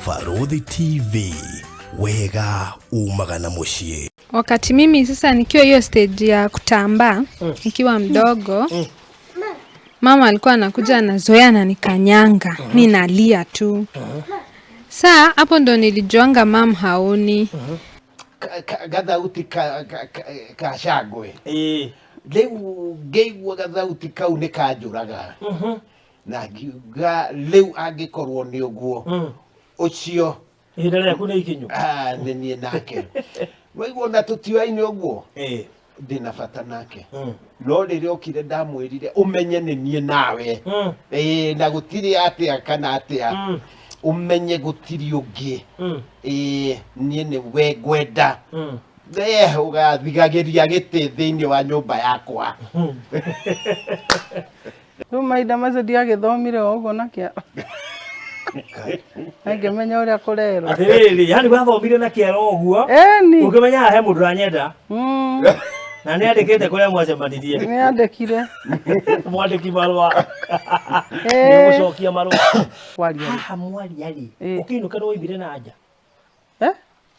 Barũthi TV, wega umaga na mũciĩ. Wakati mimi sasa nikiwa hiyo stage ya kutambaa nikiwa mdogo, mama alikuwa anakuja anazoea na nikanyanga, mi nalia tu. Saa hapo ndo nilijuanga mam haoni. Gathauti ka cangwe. Ĩĩ. Rĩu ngĩigua gathauti kau nĩ kanjũraga na ngiuga rĩu angĩkorwo nĩ ũguo ũcio. Ihinda rĩaku nĩ ikinyu. Ah, nĩ niĩ nake waigua ona tũtiũaine ũguo. Ĩĩ. Ndĩna bata nake, no rĩrĩa okire ndamwĩrire ũmenye nĩ niĩ nawe. Ĩĩ, na gũtirĩ atĩa kana atĩa, ũmenye gũtirĩ ũngĩ. Ĩĩ, niĩ nĩ we ngwenda. Ũgathigagĩria gĩtĩ thĩinĩ wa nyũmba yakwa. Rĩu mahinda macio ndiagĩthomire o ũguo na kĩara na ngĩmenya ũrĩa kũrerwo. Atĩrĩrĩ, yani wathomire na kĩara ũguo? Ĩni. Ũkĩmenya he mũndũ ũranyenda na nĩ andĩkĩte kũrĩa mwacemanirie? Nĩ andĩkire. Mwandĩki marũa nĩ ũgũcokia marũa. Kwaria. Haha mwaria rĩ, Ĩĩ. ũkĩinũka nĩ waimire na nja? Eh?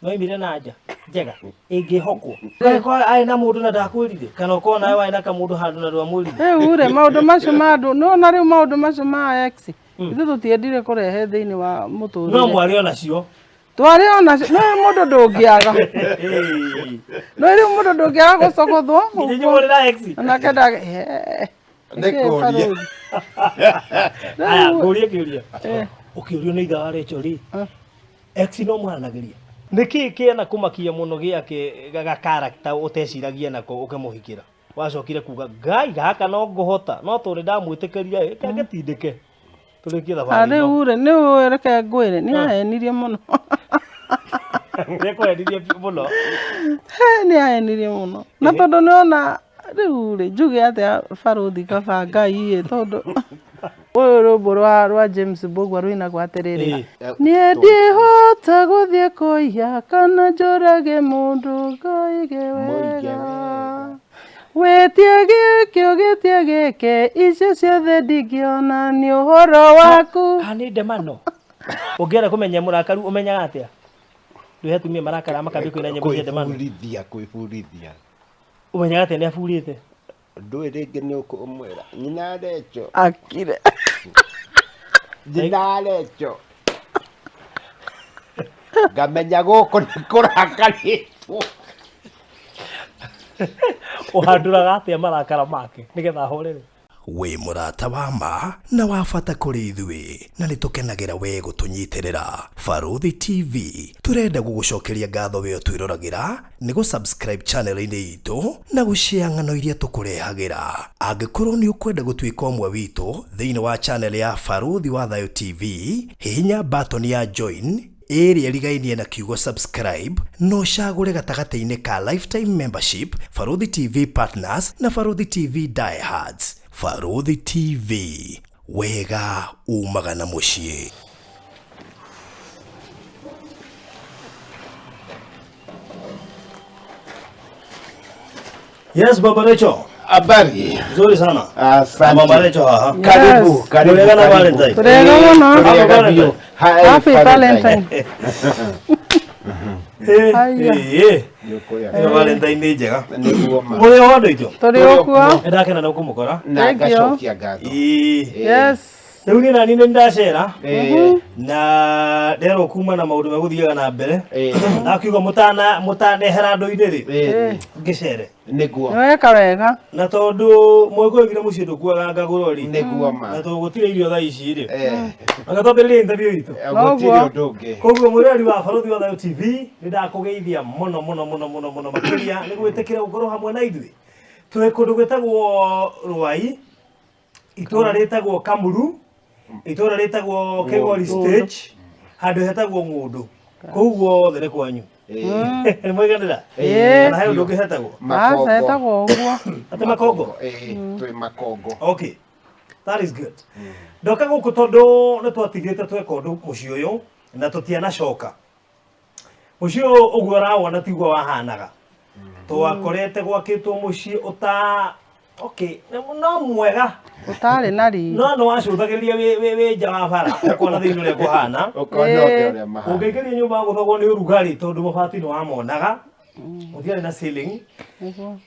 Nĩ waimire na nja njega ĩngĩhokwo? Angĩkorwo arĩ na mũndũ na ndakwĩrire, kana ũkorwo nawe warĩ na kamũndũ handũ na ndwamwĩrire? Rĩu rĩ, maũndũ macio ma andũ nĩwona rĩu maũndũ macio ma ex ithuĩ tũtiendire kũrehe thĩinĩ wa No mũtũrĩre. mwarĩ onacio. Twarĩ onacio no mũndũ ndũngĩaga, no rĩu mũndũ ndũngĩaga gũcogothwo. Nginya inyuĩ mũrĩ na ex? Onake ndage. Nĩ kũria. Aya, ngũrie kĩũria. Ũkĩũrio nĩ ithe wa Rachel rĩ, ex no mwaranagĩria? Nĩ kĩĩ kĩana kũmakia mũno gĩake ga character ũteciragia nako ũkĩmũhikĩra? Wacokire kuga ngai gaka no ngũhota, no tondũ ndamwĩtĩkĩria ĩ, reke ngĩtindĩke tũrĩkie thabarĩ ĩno. Rĩu rĩ, nĩ ũĩ, reke ngwĩre nĩ ahenirie mũno. Nĩekũhenirie mũno? Nĩ ahenirie mũno, na tondũ nĩona rĩu rĩ, njuge atĩa barũthi, kaba Ngai ĩ, tondũ ũyũ rwĩmbo rwa James Mbũgua rũinagwo atĩrĩrĩ, niĩ ndihota gũthiĩ kũiya kana njũrage mũndũ, ngoige wega wĩtie gĩkĩ ũgĩtie gĩkĩ, icio ciothe ndingĩona nĩ ũhoro waku. Kana nĩ ndemano? Ũngĩenda kũmenya mũrakaru ũmenyaga atĩa? Rĩu he atumia marakara makambia kũina nyĩmbo cia ndemano. Kwĩburithia, kwĩburithia. Ũmenyaga atĩa nĩ aburĩte? Ndũĩ rĩngĩ nĩ ũkũmwĩra nyina Recho. Akire. Nyina Recho, ngamenya gũkũ nĩ kũrakarĩtwo. Ũhandũraga atĩa marakara make nĩgetha ahorere? Wĩ mũrata wa ma na wa bata kũrĩ ithuĩ na nĩ tũkenagĩra we gũtũnyitĩrĩra. Barũthi TV tũrenda gũgũcokeria ngatho we ũtwĩroragĩra nĩ gũ subscribe channel-inĩ itũ na gũshare ng'ano iria tũkũrehagĩra. Angĩkorwo nĩ ũkwenda gũtuĩka ũmwe witũ thĩinĩ wa channel ya Barũthi wa Thayũ TV, hihinya button ya join ĩrĩa ĩrigainie na kiugo subscribe na ũcagũre gatagatĩ-inĩ ka lifetime membership, Barũthi TV partners na Barũthi TV diehards. Barũthi TV, wega umaga na mũciĩ. Yes, Baba Rachel. Habari. Nzuri sana. Asante. Mama Rachel haha. Karibu, Yes. karibu. Mũrĩega na karibu. Valentine? Tũrĩega mũno. Tũrĩega biũ. Hi, Happy Valentine. Ĩĩ, Haya. ĩĩ. Nĩ ũkũrĩa. Ĩno Valentine nĩ njega. Nĩguo ma. Mũrĩ o andũ aitũ? Tũrĩ o kuo. Nĩ ndakena nĩ kũmũkora. Na Thank you. ngacokia ngatho. Ĩĩ. Yes. Rĩu niĩ nani nĩ ndacera na nderwo kuma na maũndũ megũthiaga na mbere. Ndakiuga mũtana mũtanehera andũ-inĩ rĩ, ngĩcere. Nĩguo. Nĩ weka wega. Na tondũ mũgĩkũyũ mũciĩ ndũkuaga ngagũro rĩ, Nĩguo ma. na tondũ gũtirĩ irio thaa ici rĩ, reke twambĩrĩrie interview itũ. Gũtirĩ Noguo. ũndũ ũngĩ. Koguo mwĩrori wa Barũthi wa Thayũ TV, nĩ ndakũgeithia mũno mũno mũno mũno mũno makĩria nĩ gwĩtĩkĩra gũkorwo hamwe na ithuĩ. Twĩ kũndũ gwĩtagwo Rwai, itũra rĩtagwo Kamuru, itũra rĩtagwo Kĩgori Stage, handũ hetagwo Ng'ũndũ. Kũu guothe nĩ kwanyu. Nĩ mwaiganĩra? Ĩĩ. Kana he ũndũ ũngĩ hetagwo? Aca, etagwo ũguo. Atĩ Makongo? Ĩĩ, twĩ Makongo. Okay. That is good. Ndoka gũkũ tondũ nĩ twatigĩte tweka ũndũ mũciĩ ũyũ na tũtianacoka. Mũciĩ ũyũ ũguo ũrawona tiguo wahanaga. Twakorete gwakĩtwo mũciĩ ũta okay, no mwega. Ũtarĩ na riri. No nĩ wacũthagĩrĩria wĩ nja wa bara ũkona thĩinĩ ũrĩa kũhana. Ũkona othe ũrĩa mahana. Ũngĩingĩria nyũmba gũthogwo nĩ ũrugarĩ tondũ mabati nĩ wamonaga. Gũtiarĩ na ceiling. Nĩguo.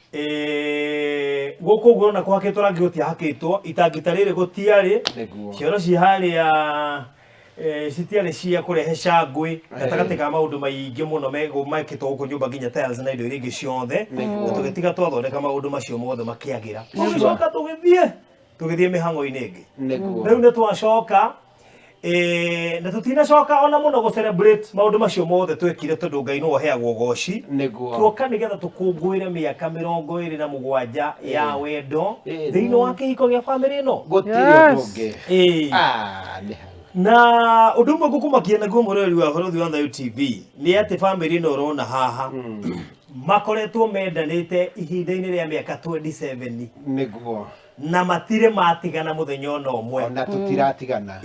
Gũkũ ũguo ũrona kũhakĩtwo rangi gũtiahakĩtwo, itangi ta rĩrĩ gũtiarĩ. Nĩguo. Cioro ciĩ harĩa citiarĩ cia kũrehe cangwe gatagatĩ ka maũndũ maingĩ mũno mekĩtwo gũkũ nyũmba nginya tiles na indo iria ingĩ ciothe. Na tũgĩtiga twathondeka maũndũ macio mothe makĩagĩra. Tũgĩcoka tũgĩthiĩ mĩhang'o-inĩ ĩngĩ. Nĩguo. Rĩu nĩ twacoka na tũtinacoka ona mũno gũ celebrate maũndũ macio mothe twekire tondũ Ngai nĩwe ũheagwo ũgoci. Nĩguo. Tuoka nĩgetha tũkũngũĩre mĩaka 27 ya wendo thĩinĩ wa kĩhiko gĩa bamĩrĩ ĩno. Gũtirĩ ũndũ ũngĩ. Nĩ hau. Na ũndũ ũmwe ngũkũmakia naguo mũrori wa Barũthi wa Thayu TV nĩ atĩ bamĩrĩ ĩno ũrona haha makoretwo mendanĩte ihinda-inĩ rĩa mĩaka 27. Nĩguo. Na matirĩ matigana mũthenya ona ũmwe. Ona tũtiratigana.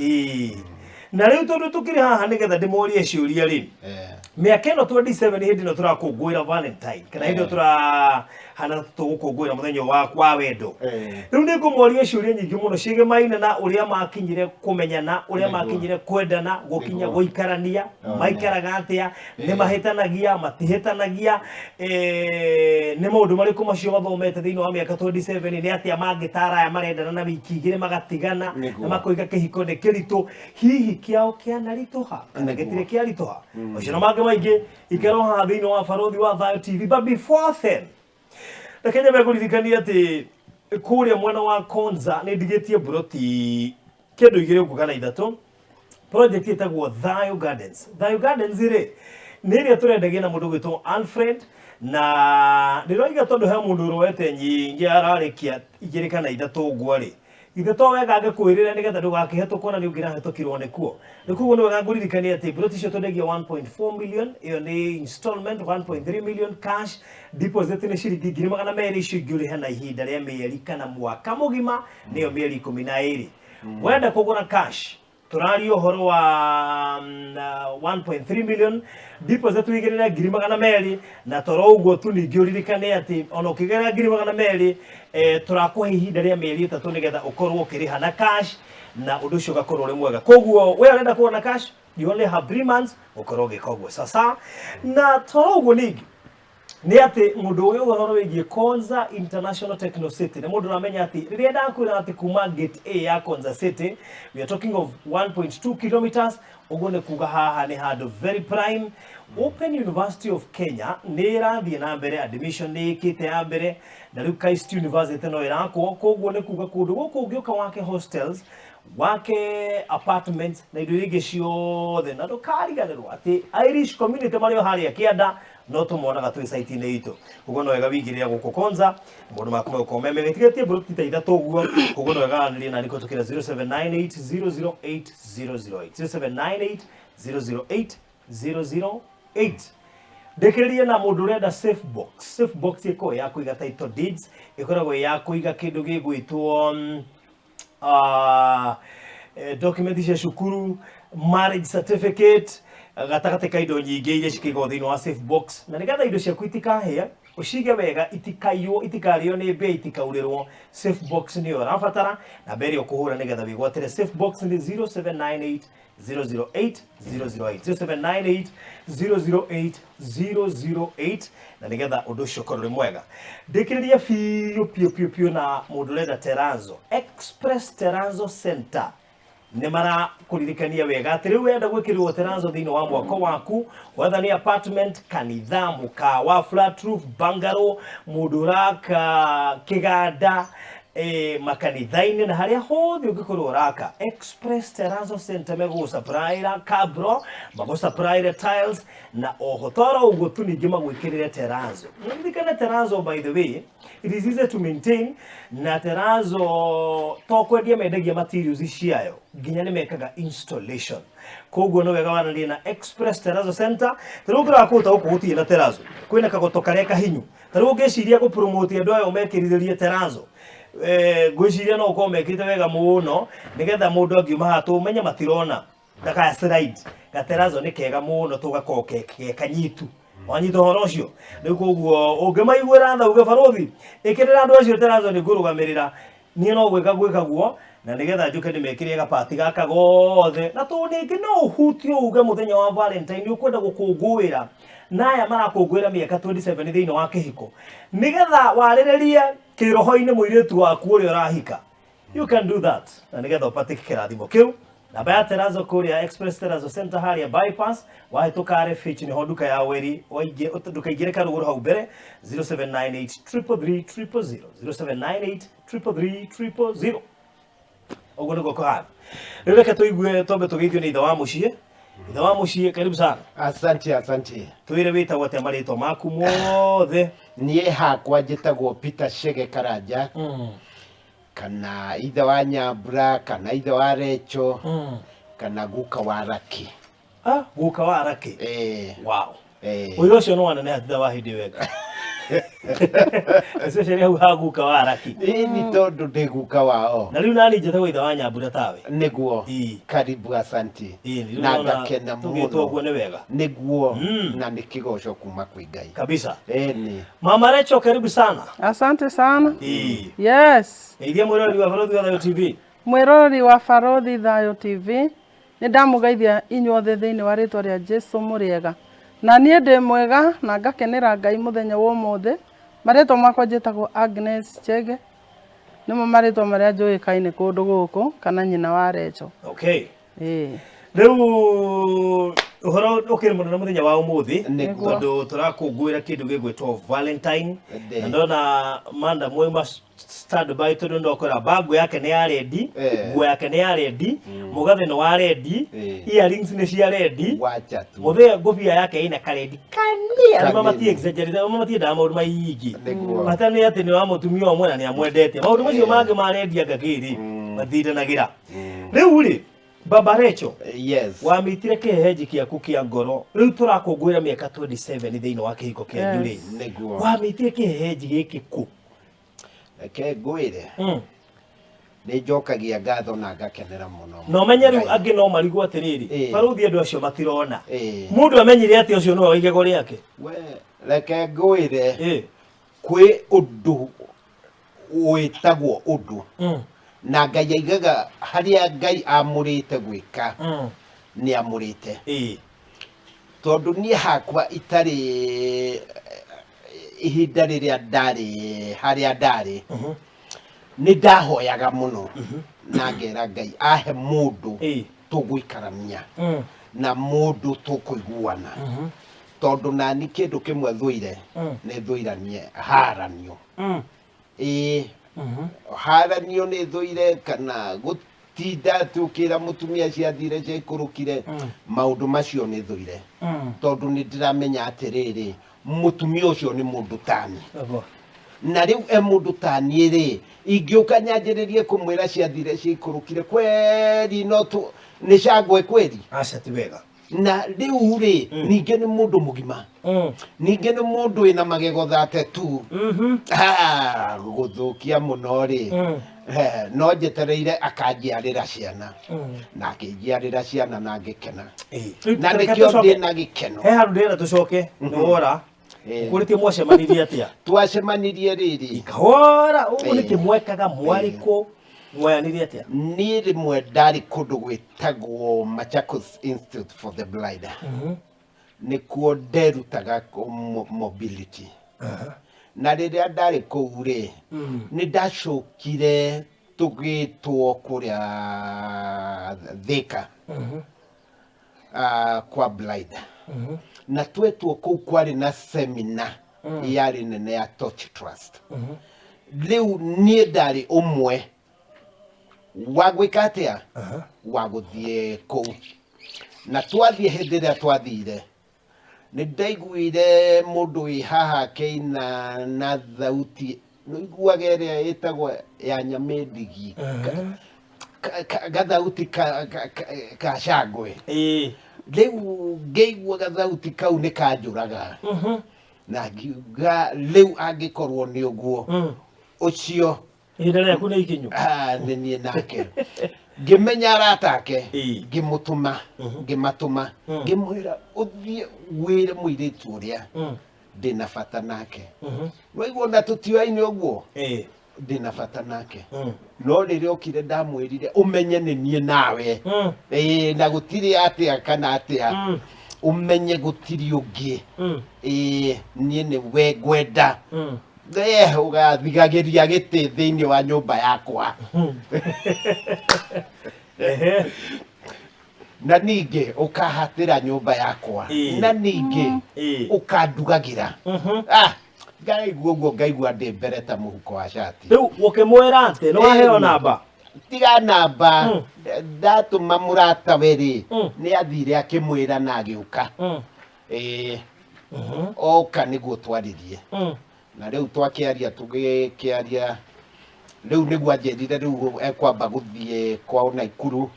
Na rĩu tondũ tũkĩrĩ haha nĩgetha ndĩmorie ciũria rĩ, mĩaka ĩno 27 hĩndĩ ĩno tũrakũngũĩra Valentine kana hĩndĩ ĩno tũrahana tũgũkũngũĩra mũthenya wa wendo. Rĩu nĩ ngũmoria ciũria nyingĩ mũno ciĩgemaine na ũrĩa makinyire kũmenyana, ũrĩa makinyire kwendana, gũkinya gũikarania, maikaraga atĩa, nĩ mahĩtanagia, matihĩtanagia, nĩ maũndũ marĩkũ macio mathomete thĩinĩ wa mĩaka 27, nĩ atĩa mangĩtara aya marendana na wiki igĩrĩ magatigana, na makoiga kĩhiko nĩ kĩritũ, hihi kĩao kĩanaritũha kana gĩtirĩ kĩaritũha. Macio na mangĩ maingĩ ikerwo haha thĩinĩ wa Barũthi wa Thayu TV. But before then, reke nyambe ngũririkanie atĩ kũrĩa mwena wa Konza nĩ ndigĩtie mburoti kĩndũ igĩrĩ ũguo kana ithatũ. Project ĩtagwo Thayu Gardens. Thayu Gardens rĩ nĩ ĩrĩa tũrendagia na mũndũ ũgwĩtwo Alfred, na ndĩroiga tondũ he mũndũ ũroete nyingĩ ararĩkia igĩrĩ kana ithatũ ũguo rĩ, ithe to wega ngĩkwĩrĩre nĩgetha ndũgakĩhetũkwo na nĩ ũngĩrahetũkirwo nĩkuo. Rĩu koguo nĩ wega ngũririkanie atĩ mburoti icio twendagia 1.4 million, ĩyo nĩ installment 1.3 million cash, deposit nĩ ciringi ngiri magana merĩ, icio ingĩ ũrĩhe na ihinda rĩa mĩeri kana mwaka mũgima, nĩyo mĩeri ikũmi na ĩrĩ. Wenda kũgũra cash, tũraria ũhoro wa 1.3 million, deposit wĩigĩrĩre ngiri magana merĩ, na toro ũguo tu ningĩ ũririkane atĩ ona ũkĩgĩrĩra ngiri magana merĩ, tũrakũhe ihinda rĩa mĩeri ĩtatũ nĩgetha ũkorwo ũkĩrĩha na cash, na ũndũ ũcio ũgakorwo ũrĩ mwega. Koguo we ũrenda kũgũra na cash, you only have 3 months ũkorwo ũgĩka ũguo. Sasa na toro ũguo ningĩ nĩ atĩ mũndũ ũyũ ũhoro wĩgiĩ Konza International Techno City nĩ mũndũ ũramenya atĩ rĩrĩa ndakwĩra atĩ kuma gate A ya Konza City we are talking of 1.2 kilometers, ũguo nĩ kuga haha nĩ handũ very prime. Open University of Kenya nĩ ĩrathiĩ na mbere, admission nĩ ĩkĩte ya mbere, na rĩu KAIST University no ĩrakwo. Koguo nĩ kuga kũndũ gũkũ ũngĩũka wake hostels, wake apartments na indo iria ingĩ ciothe, na ndũkariganĩrwo atĩ Irish community marĩ o harĩa kĩanda no tũmonaga twĩ site-inĩ itũ. Ũguo no wega wĩigĩrĩre gũkũ Konza, maũndũ maku megũkorwo me mega. Itigetie mburoti ta ithatũ ũguo, ũguo no wega waranĩrie na nĩkũ tũkĩra 0798 008 008 0798 008 008. Ndĩkĩrĩrie na mũndũ ũrenda safe box. Safe box ĩkoragwo ya kũiga title deeds, ĩkoragwo ya kũiga kĩndũ gĩgwĩtwo document cia cukuru, marriage certificate, gatagatĩ ka indo nyingĩ iria cikĩigwo thĩinĩ wa safe box, na nĩgetha indo ciaku itikahĩe, ũcige wega, itikaiywo, itikarĩo nĩ mbĩa, itikaurĩrwo. Safe box nĩyo ũrabatara, na mbere ĩyo kũhũra nĩgetha wĩgwatĩre safe box nĩ 0798 008 008, 0798 008 008, na nĩgetha ũndũ ũcio ũkorwo ũrĩ mwega. Ndĩkĩrĩrie biũ biũ biũ biũ na mũndũ ũrenda Terrazzo, Express Terrazzo Center nĩ marakũririkania wega atĩ rĩu wenda gwĩkĩrĩrwo terrazzo thĩinĩ wa mwako waku, whether nĩ apartment, kanitha, mũkawa, flat roof, bungalow, mũndũ ũraka kĩganda, makanitha-inĩ na harĩa hothe ũngĩkorwo ũraka, Express Terrazzo Center megũgũsupplyĩra cabro, magũsupplyĩre tiles, na oho toro ũguo tu ningĩ magwĩkĩrĩre terrazzo. Ririkana terrazzo, by the way, it is easy to maintain, na terrazzo to kwendia mendagia materials ciayo, nginya nĩ mekaga installation. Koguo nĩ wega waranĩrie na Express Terrazzo Center. Ta rĩu ũngĩrora kũu ta gũkũ gũtirĩ na terrazzo, kwĩna kagoto karĩa kahinyu. Ta rĩu ũngĩciria gũpromote andũ aya ũmekĩrithĩrie terrazzo, ngwĩciria no ũkorwo mekĩte wega mũno, nĩgetha mũndũ angiuma haha tũmenye matirona ndakaya slide. Gaterrazzo nĩ kega mũno, tũgakorwo ke kanyitu. Wanyita ũhoro ũcio? Rĩu koguo ũngĩmaiguĩra tha uge barũthi, ĩkĩrĩra andũ acio terrazzo nĩ ngũrũgamĩrĩra. Niĩ no gwĩka gwĩka guo na nĩgetha njũke ndĩmekĩre gapati gaka gothe na tondũ ningĩ no ũhutio uge mũthenya wa Valentine nĩ ũkwenda gũkũngũĩra na aya marakũngũĩra mĩaka 27 thĩinĩ wa kĩhiko nĩgetha warĩrĩrie kĩroho-inĩ mũirĩtu waku ũrĩa ũrahika. You can do that na nĩgetha ũpate kĩrathimo kĩu. Namba ya Terazo kũrĩa Express Terazo Center harĩa bypass wahĩtũka RFH nĩho nduka ya weri waingĩ ndũkaingĩre karũgũrũ hau mbere 0798 333 000 0798 333 000. Ũguo nĩguo kũhana. Rĩu reke tũigue twambe tũgeithio nĩ ithe wa mũciĩ. Ithe wa mũciĩ, karibu sana. Asante, asante. Twĩre wĩtagwo atĩa marĩtwa maku mothe. Niĩ hakwa njĩtagwo Peter Chege Karanja, kana ithe wa Nyambura, kana ithe wa Recho, kana guka wa Raki. Ah, guka wa Raki. Eh. Wow. Eh. Ũira ũcio nĩ waneneha thutha wa hĩndĩ wega. Especially hau ha guka wa Raki. Ĩĩ nĩ tondũ ndĩ guka wao. Na rĩu nani njĩtagwo ithe wa Nyambura tawe. Nĩguo. Ĩĩ. Karibu, asante. Ĩĩ, rĩu Na ndona ngakena tũgĩtwo mũno. ũguo nĩ wega. Nĩguo. Na nĩ kĩgoco kuma kwĩ Ngai. Kabisa. Ĩni. Mama Recho, karibu sana. Asante sana. Ĩĩ. Yes. Geithia mwĩroreri wa Barũthi wa Thayũ TV. Mwĩroreri wa Barũthi Thayũ TV, nĩ ndamũgeithia inyuothe thĩinĩ wa rĩtwa rĩa Jesu mũrĩega. Na niĩ ndĩ mwega na ngakenera Ngai mũthenya wa ũmũthĩ. Marĩtwa makwa njĩtagwo Agnes Chege. Nĩmo marĩtwa marĩa njũĩkaine kũndũ gũkũ kana nyina wa Recho. Okay. Ĩĩ. Rĩu ũhoro ũkĩrĩ mũno na mũthenya wa ũmũthĩ Nĩguo. tondũ tũrakũngũĩra kĩndũ gĩgwĩtwo Valentine. Ndĩ. Na ndona manda mwauma standby tondũ ndokora bango yake nĩ ya rendi, nguo yake nĩ ya rendi, mũgathĩ nĩ wa rendi, earrings nĩ cia rendi. Wacha tu. Mũthee ngũbia yake ĩna karendi kania. Kanini. Mama mati exaggerate, mama matiendaga maũndũ maingĩ. Nĩguo. Bata nĩ atĩ nĩ wa mũtumia ũmwe na nĩ amwendete. Maũndũ macio mangĩ ma rendi anga kĩrĩ matindanagĩra. Rĩu rĩ, Baba Recho, Yes. wamitire kĩhehenji kĩaku kĩa ngoro. Rĩu tũrakũngũĩra mĩaka 27 thĩinĩ wa kĩhiko kĩanyu rĩ. Nĩguo. Wamitire kĩhehenji gĩkĩ kũ? Reke ngwĩre. Nĩ njokagia ngatho na ngakenera mũno. Na ũmenye rĩu Ngai. angĩ no marigwo atĩrĩrĩ, barũthi andũ acio matirona. Mũndũ amenyire atĩ ũcio nĩwe wa igego rĩake. We, reke ngwĩre. Kwĩ ũndũ wĩtagwo ũndũ. Na Ngai aigaga harĩa Ngai amũrĩte gwĩka nĩ amũrĩte. Tondũ niĩ hakwa itarĩ ihinda rĩrĩa ndarĩ harĩa ndarĩ nĩ ndahoyaga mũno na ngera Ngai ahe mũndũ tũgũikarania na mũndũ tũkũiguana tondũ nani kĩndũ kĩmwe thũire nĩ thũiranie haranio. Ĩĩ, haranio nĩ thũire kana gũtinda atĩ ũkĩra mũtumia ciathire ciaikũrũkire maũndũ macio nĩ thũire tondũ nĩ ndĩramenya atĩrĩrĩ mũtumia ũcio nĩ mũndũ tani na rĩu e mũndũ taniĩ rĩ ingĩũka nyanjĩrĩrie kũmwĩra ciathire ciaikũrũkire kweri no tu nĩ cangwe kweri. Aca ti wega. Na rĩu rĩ ningĩ nĩ mũndũ mũgima ningĩ nĩ mũndũ wĩna magego thate tu. Gũthũkia mũno rĩ no njetereire akanjiarĩra ciana na akĩnjiarĩra ciana na ngĩkena na nĩkĩo ndĩna gĩkeno. He handũ ndĩrenda tũcoke nĩ wora ũkũrĩtie mwacemanirie atĩa? Twacemanirie rĩrĩ kahora ũguo nĩkĩ mwekaga mwarĩ kũ mwoyanire atĩa? Niĩ rĩmwe ndarĩ kũndũ gwĩtagwo Machakos Institute for the Blind. Nĩkuo nderutaga mobility. Na rĩrĩa ndarĩ kũu rĩ nĩ ndacokire tũgĩtwo kũrĩa Thika kwa blind. Na twetwo kũu kwarĩ na seminar yarĩ nene ya Torch Trust. Rĩu niĩ ndarĩ ũmwe wa gwĩka atĩa wa gũthiĩ kũu. Na twathiĩ hĩndĩ ĩrĩa twathire nĩ ndaiguire mũndũ wĩ haha akĩina na thauti nĩiguaga ĩrĩa ĩtagwo ya Nyamĩndigi gathauti ka cangwe. Rĩu ngĩigua gathauti kau nĩ kanjũraga na ngiuga rĩu angĩkorwo nĩ ũguo ũcio ihinda rĩaku nĩ ikinyu. Nĩ niĩ nake ngĩmenya arata ake ngĩmũtũma ngĩmatũma ngĩmwĩra ũthiĩ wĩre mũirĩtu ũrĩa ndĩna bata nake. Waigua ona tũtioaine ũguo. Ndĩna bata nake. No rĩrĩa okire ndamwĩrire ũmenye nĩ niĩ nawe. Ĩĩ, na gũtirĩ atĩa kana atĩa. Ũmenye gũtirĩ ũngĩ. Ĩĩ, niĩ nĩ we ngwenda. Ũgathigagĩria gĩtĩ thĩinĩ wa nyũmba yakwa. Ehe. Na ningĩ ũkahatĩra nyũmba yakwa. Ĩĩ. Na ningĩ ũkandugagĩra. Ah, ngaigua ũguo ngaigua ndĩ mbere ta mũhuko wa cati. Rĩu ũkĩmwĩra atĩ nĩ waheo Ĩĩ. namba. Tiga namba, ndatũma mũratawe rĩ, nĩ athire akĩmwĩra na agĩũka. Ĩĩ, oka nĩguo twaririe. Na rĩu twakĩaria tũgĩkĩaria, rĩu nĩguo anjĩrire rĩu ekwamba gũthiĩ kwao Naikuru,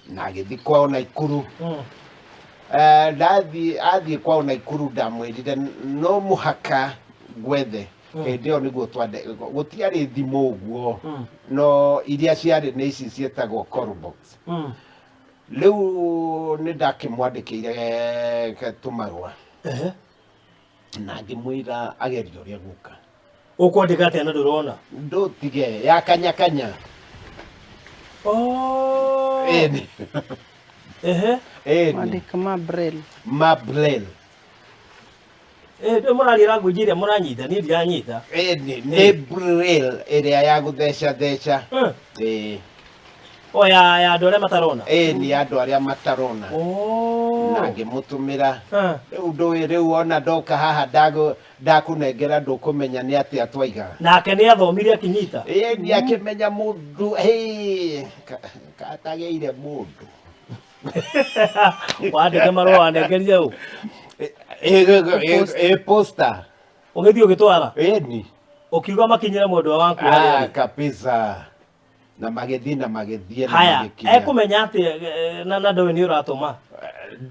na agĩthiĩ kwao Naikuru. Ndathiĩ athiĩ kwao Naikuru ndamwĩrire no mũhaka ngwethe. Hĩndĩ ĩyo nĩguo twande gũtiarĩ thimũ ũguo, no iria ciarĩ nĩ ici ciĩtagwo call box. Rĩu nĩ ndakĩmwandĩkĩire tũmarũa na ngĩmwĩra agerie ũrĩa gũka. Ũkwandĩka atĩa na ndũrona? Ndũtige ya kanyakanya. Oh. Ĩni. Ehe. Ĩni. Mwandĩka ma braille. Ma braille. Ndũ mũraria language ĩrĩa mũranyita, niĩ ndiranyita. Ĩni nĩ braille ĩrĩa ya gũtheca theca. Ĩĩ. O ya andũ arĩa matarona. Ĩni ya andũ arĩa matarona. Oh. Na ngĩmũtũmĩra. Rĩu ndũĩ rĩu ona ndoka haha ndakũnengera ndũkũmenya nĩ atĩa twaiga. Nake nĩ athomire akinyita. Ĩni akĩmenya mũndũ, hĩ, katagĩire mũndũ. Wandĩke marũa wanengerire ũ? Ĩ posta. Ũgĩthiĩ ũgĩtwara? Ĩni. Ũkiuga makinyĩre mwendwa waku harĩa Ah, arĩ. kabisa. Na magĩthiĩ na magĩthiĩ na Haya, magĩkinya. ekũmenya atĩ na ndũĩ nĩ ũratũma.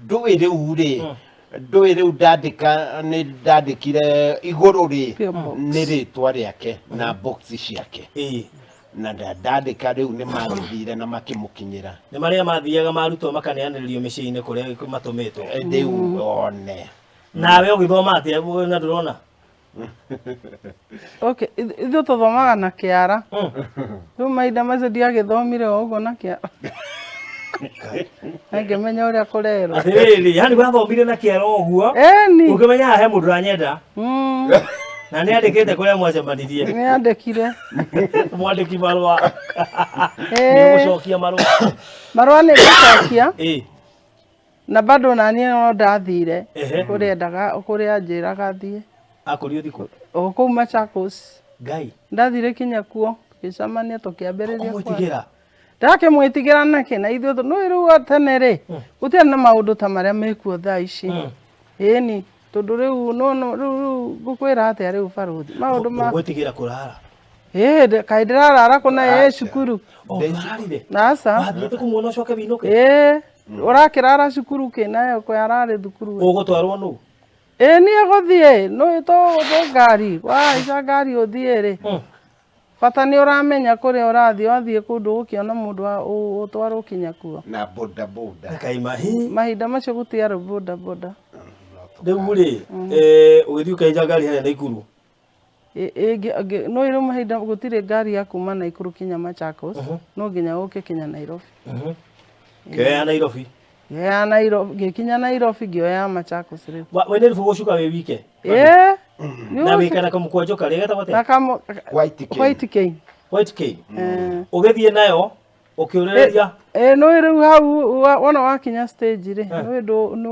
Ndũĩ rĩu rĩ, ndũĩ rĩu ndandĩka nĩ ndandĩkire igũrũ rĩ nĩ rĩtwa rĩake na box ciake. Na ndandĩka rĩu nĩ magĩthire na makĩmũkinyĩra. Nĩ marĩa mathiaga marutwo makaneanĩrĩrio mĩciĩ-inĩ kũrĩa matũmĩtwo. Rĩu one. Nawe ũgĩthoma atĩa na ndũrona? Okay, ithuĩ tũthomaga na kĩara. Rĩu mahinda macio ndiagĩthomire o ũguo na kĩara. Na ngĩmenya ũrĩa kũrerwo. Atĩrĩrĩ, yani wathomire na kĩara ũguo. Ĩni. Ũkĩmenya haha he mũndũ ũranyenda. Na nĩ andĩkĩte kũrĩa mwacemanirie. Nĩ andĩkire. Mwandĩki marũa. Nĩ ũgũcokia marũa. Marũa nĩ ngũcokia. Na bado na niĩ no ndathire kũrĩa endaga kũrĩa anjĩraga thiĩ. Akũrio thikũ. O kũu Machakos. Ngai. Ndathire kinya kuo tũgĩcemania tũkĩambĩrĩria Ũkũmwĩtigĩra? Ndakĩmwĩtigĩra nakĩ na ithuĩ nĩ rĩu tene rĩ gũtiarĩ na maũndũ ta marĩa mekuo thaa ici. Ĩni tondũ rĩu no rĩu ngũkwĩra atĩa rĩu barũthi maũndũ ma Ũgwĩtigĩra kũrara. Ĩĩ kaĩ ndĩrarara kũna ĩ cukuru. O ndũrararire? Aca. Wathiĩte kũmuona ũcoke wĩinũke? Ĩĩ ũrakĩrara cukuru kĩnayo kwe ararĩ thukuru. Ũgũtwarwo nũ? Ĩĩ niĩ gũthiĩ nĩ tũ ngari wahaica ngari ũthiĩ rĩ bata nĩ ũramenya kũrĩa ũrathiĩ wathiĩ kũndũ ũgũkĩona mũndũ ũtwarwo kinya kuo. Na boda boda. Kaima hi. Mahinda macio gũtiarĩ boda boda. Rĩu rĩ ũgĩthiĩ ũkĩhaica ngari harĩa Naikuru. No rĩu mahinda gũtirĩ ngari ya kuma Naikuru kinya Machakos no nginya ũke kinya Nairobi. Ngĩoya Nairobi. Ngĩoya Nairobi ngĩkinya Nairobi ngĩoya Machakos rĩu. We nĩ gũcuka wĩ wike? Ĩĩ. Na wĩkana kamũkwanjũ karĩa getagwo atĩa? Na kamũ White cane. White cane. White cane. Ũgĩthiĩ nayo ũkĩũrĩrĩria. Ĩĩ nĩ rĩu hau wona wakinya stage rĩ nĩ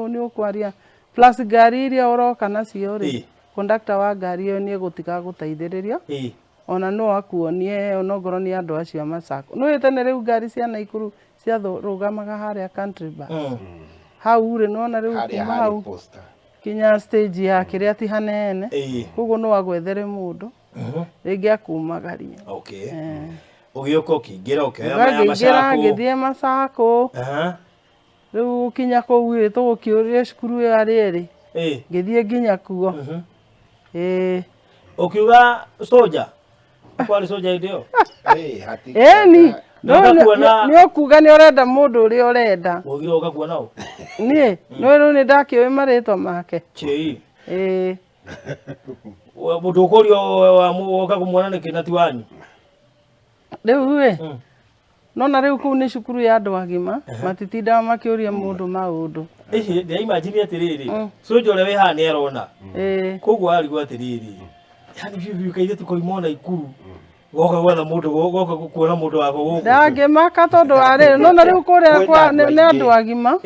nĩ ũkwaria plus ngari iria ũroka nacio rĩ conductor wa ngari ĩyo nĩ egũtiga gũteithĩrĩria ona no akuonie onokorwo nĩ andũ acio a Machakos. Nĩ tene rĩu ngari cia Naikuru ciarũgamaga harĩa country bus. Hau rĩ nĩwona rĩu kuma hau kinya stage ya kĩrĩa ti hanene koguo no agwethere mũndũ rĩngĩ akumagarie. Okay. Ũgĩũka ũkĩingĩra ũkĩoya maya Ngĩingĩra ngĩthiĩ Machakos. Rĩu gũkinya kũu rĩ tũgũkĩũria cukuru ĩyo harĩa ĩrĩ. Ngĩthiĩ nginya kuo. Ĩĩ. Ũkiuga soja? Kwarĩ soja hĩndĩ ĩyo? Ĩni. Nĩ ũkuga nĩ ũrenda mũndũ ũrĩa ũrenda. Ũgire ũgakuona ũ? Niĩ nĩ rĩu nĩ ndakĩũĩ marĩtwa make. Chei. Ĩĩ. Mũndũ ũkũrio woka kũmuona nĩkĩ na ti wanyu? Rĩu ĩ, nona rĩu kũu nĩ cukuru ya andũ agima, matitindaga makĩũria mũndũ maũndũ. Ĩhĩ, ndĩraimagine atĩrĩrĩ, cũnja ũrĩa wĩ haha nĩ arona. Koguo arigwo atĩrĩrĩ, yani biũ biũ kairĩtu koima Naikuru goka gwetha mũndũ, goka kuona mũndũ wako gũkũ. Ndangĩmaka tondũ wa rĩrĩ, nona rĩu kũrĩa Kwĩna kwa andũ nĩ aingĩ. andũ agima.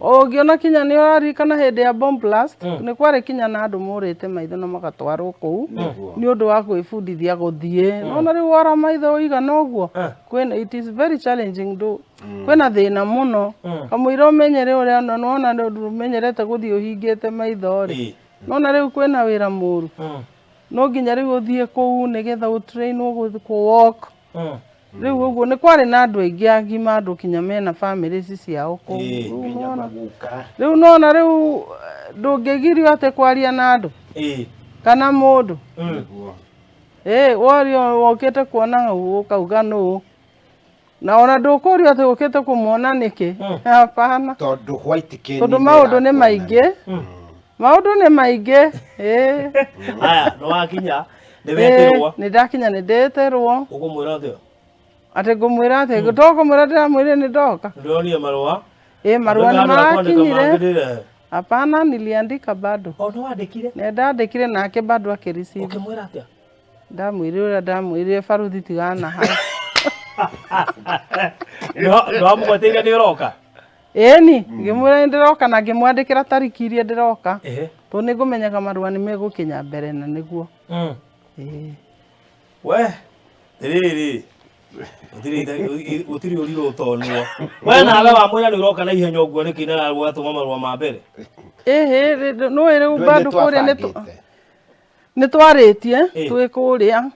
Ũngĩona kinya nĩ ũraririkana hĩndĩ ya bomb blast, nĩ kwarĩ kinya na andũ morĩte maitho na magatwarwo kũu nĩ ũndũ wa gwĩbundithia gũthiĩ. Nona rĩu wora maitho ũigana ũguo, kwĩna, it is very challenging ndũ, kwĩna thĩna mũno. Kamũira ũmenyere ũrĩa nĩwona ũmenyerete gũthiĩ ũhingĩte maitho rĩ, nona rĩu kwĩna wĩra mũru. No nginya rĩu ũthiĩ kũu nĩgetha ũtrainwo kũ walk. Rĩu ũguo nĩ kwarĩ na andũ aingĩ agima, andũ kinya mena famĩlĩ ciao kũu. Rĩu Nginya nĩwona, maguka. rĩu nona rĩu ndũngĩgirio atĩ kwaria na andũ kana mũndũ. Nĩguo. Worio wokĩte kuona hau ũkauga nũ, na ona ndũkũrio atĩ ũkĩte kũmuona nĩkĩ. Hapana. Tondũ white cane Tondũ maũndũ nĩ maingĩ, maũndũ nĩ maingĩ. Aya, nĩ wakinya, nĩ wetĩrwo. Nĩ ndakinya, nĩ ndĩtĩrwo. Ũkũmwĩra atĩa? Atĩ ngũmwĩra atĩ to kũmwĩra ndĩramwĩrire nĩ ndoka. Ndĩronire marũa. Marũa nĩ Andũ aya kwandĩka marakinyire. mangĩrĩre. Hapana, niliandika bado. O, nĩ wandĩkire? Nĩ ndandĩkire nake bado akĩreceive. Ũkĩmwĩra atĩa? Ndamwĩrire ũrĩa ndamwĩrire, baruthi tigana hau. Ndwamũgweteire nĩ ũroka? Ĩni, ngĩmwĩra nĩ ndĩroka na ngĩmwandĩkĩra tariki iria ndĩroka. Tondũ nĩ ngũmenyaga marũa nĩ megũkinya mbere na nĩguo. We, rĩrĩ, gũtirĩ ũrirũ ũtonwo. We nawe wamwĩra nĩ ũroka na ihenya ũguo nĩkĩ na ũgatũma marũa ma mbere? Ĩhĩ, nĩũĩ rĩu Ndũĩ bado nĩ kũrĩa nĩ twabangĩte. nĩ twarĩtie twĩ kũrĩa.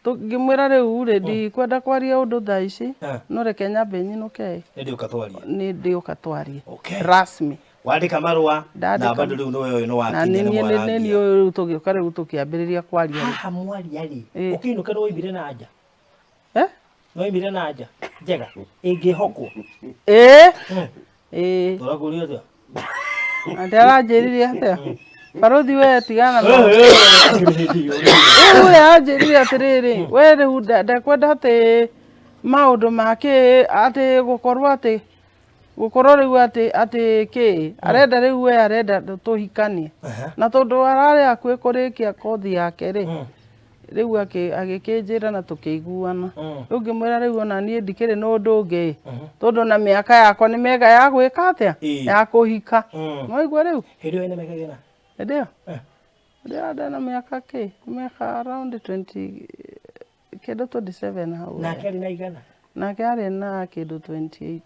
Ngĩmwĩra rĩu rĩ, ndikwenda kwaria ũndũ thaa ici, no reke nyambe nyinũke. Nĩ ndĩũka twarie. Nĩ ndĩũka twarie. Okay. Rasmi. Wandĩka marũa na Ndandĩka. bado rĩu nĩwe ũyũ nĩ Na wakinya nĩ nĩ niĩ nĩ mwarangia. niĩ ũyũ rĩu tũgĩũka rĩu tũkĩambĩrĩria kwaria rĩu. Haha mwaria rĩ, ũkĩinũka nĩ waimire na nja? Nĩ waimire na nja njega ĩngĩhokwo? Ĩĩ. Tũrakũria atĩa? Atĩ aranjĩrire atĩa? Baruthi we tigana na rĩu we anjĩrire atĩrĩrĩ, we rĩu ndekwenda atĩ maũndũ ma kĩ, atĩ gũkorwo atĩ gũkorwo rĩu atĩ atĩ kĩ arenda rĩu we arenda tũhikanie, na tondũ ararĩ hakuhĩ kũrĩkia kothi yake rĩ, rĩu agĩkĩnjĩra na tũkĩiguana. Rĩu ngĩmwĩra rĩu ona niĩ ndikĩrĩ na ũndũ ũngĩ, tondũ na mĩaka yakwa nĩ mĩega ya gwĩka atĩa, ya kũhika. Mwaigua rĩu? Hĩndĩ ĩyo ĩna mĩaka ĩigana? Hĩndĩ ĩyo? Hĩndĩ ĩyo ndĩna mĩaka kĩ? Mĩaka around 20 kĩndũ 27 hau. Nake arĩ na igana? Nake arĩ na kĩndũ 28.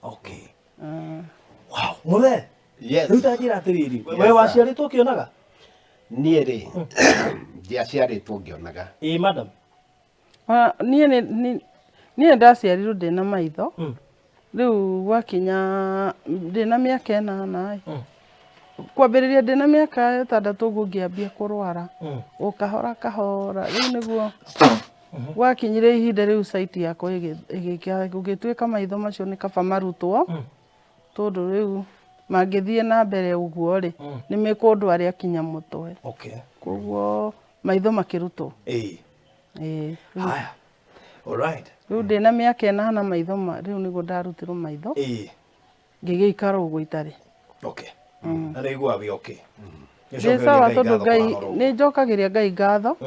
Okay. Wow, mũthee. Yes. Rĩu tanjĩra atĩrĩrĩ, Yes, we sir. waciarĩtwo ũkĩonaga? Niĩ rĩ, ndiaciarĩtwo ngĩonaga. Ĩĩ madam. Niĩ niĩ ndaciarirwo ndĩna maitho. Rĩu gwakinya ndĩna mĩaka 8 ĩ. Kwambĩrĩria ndĩna mĩaka 6 ũguo ngĩambia kũrwara. O kahora kahora. Rĩu nĩguo gwakinyire ihinda rĩu sight yakwa gũgĩtuĩka maitho macio nĩ kaba marutwo. Tondũ rĩu mangĩthiĩ na mbere ũguo rĩ, nĩ mekũndwaria kinya mũtwe. Okay. Koguo maitho makĩrutwo. Haya. All right. Rĩu ndĩna mĩaka 8 maitho rĩu nĩguo ndarutirwo maitho. Ngĩgĩikara ũguo itarĩ. Okay. Na nĩ iguaga wĩ okay? Ndĩ sawa tondũ Ngai, nĩ njokagĩria Ngai ngatho.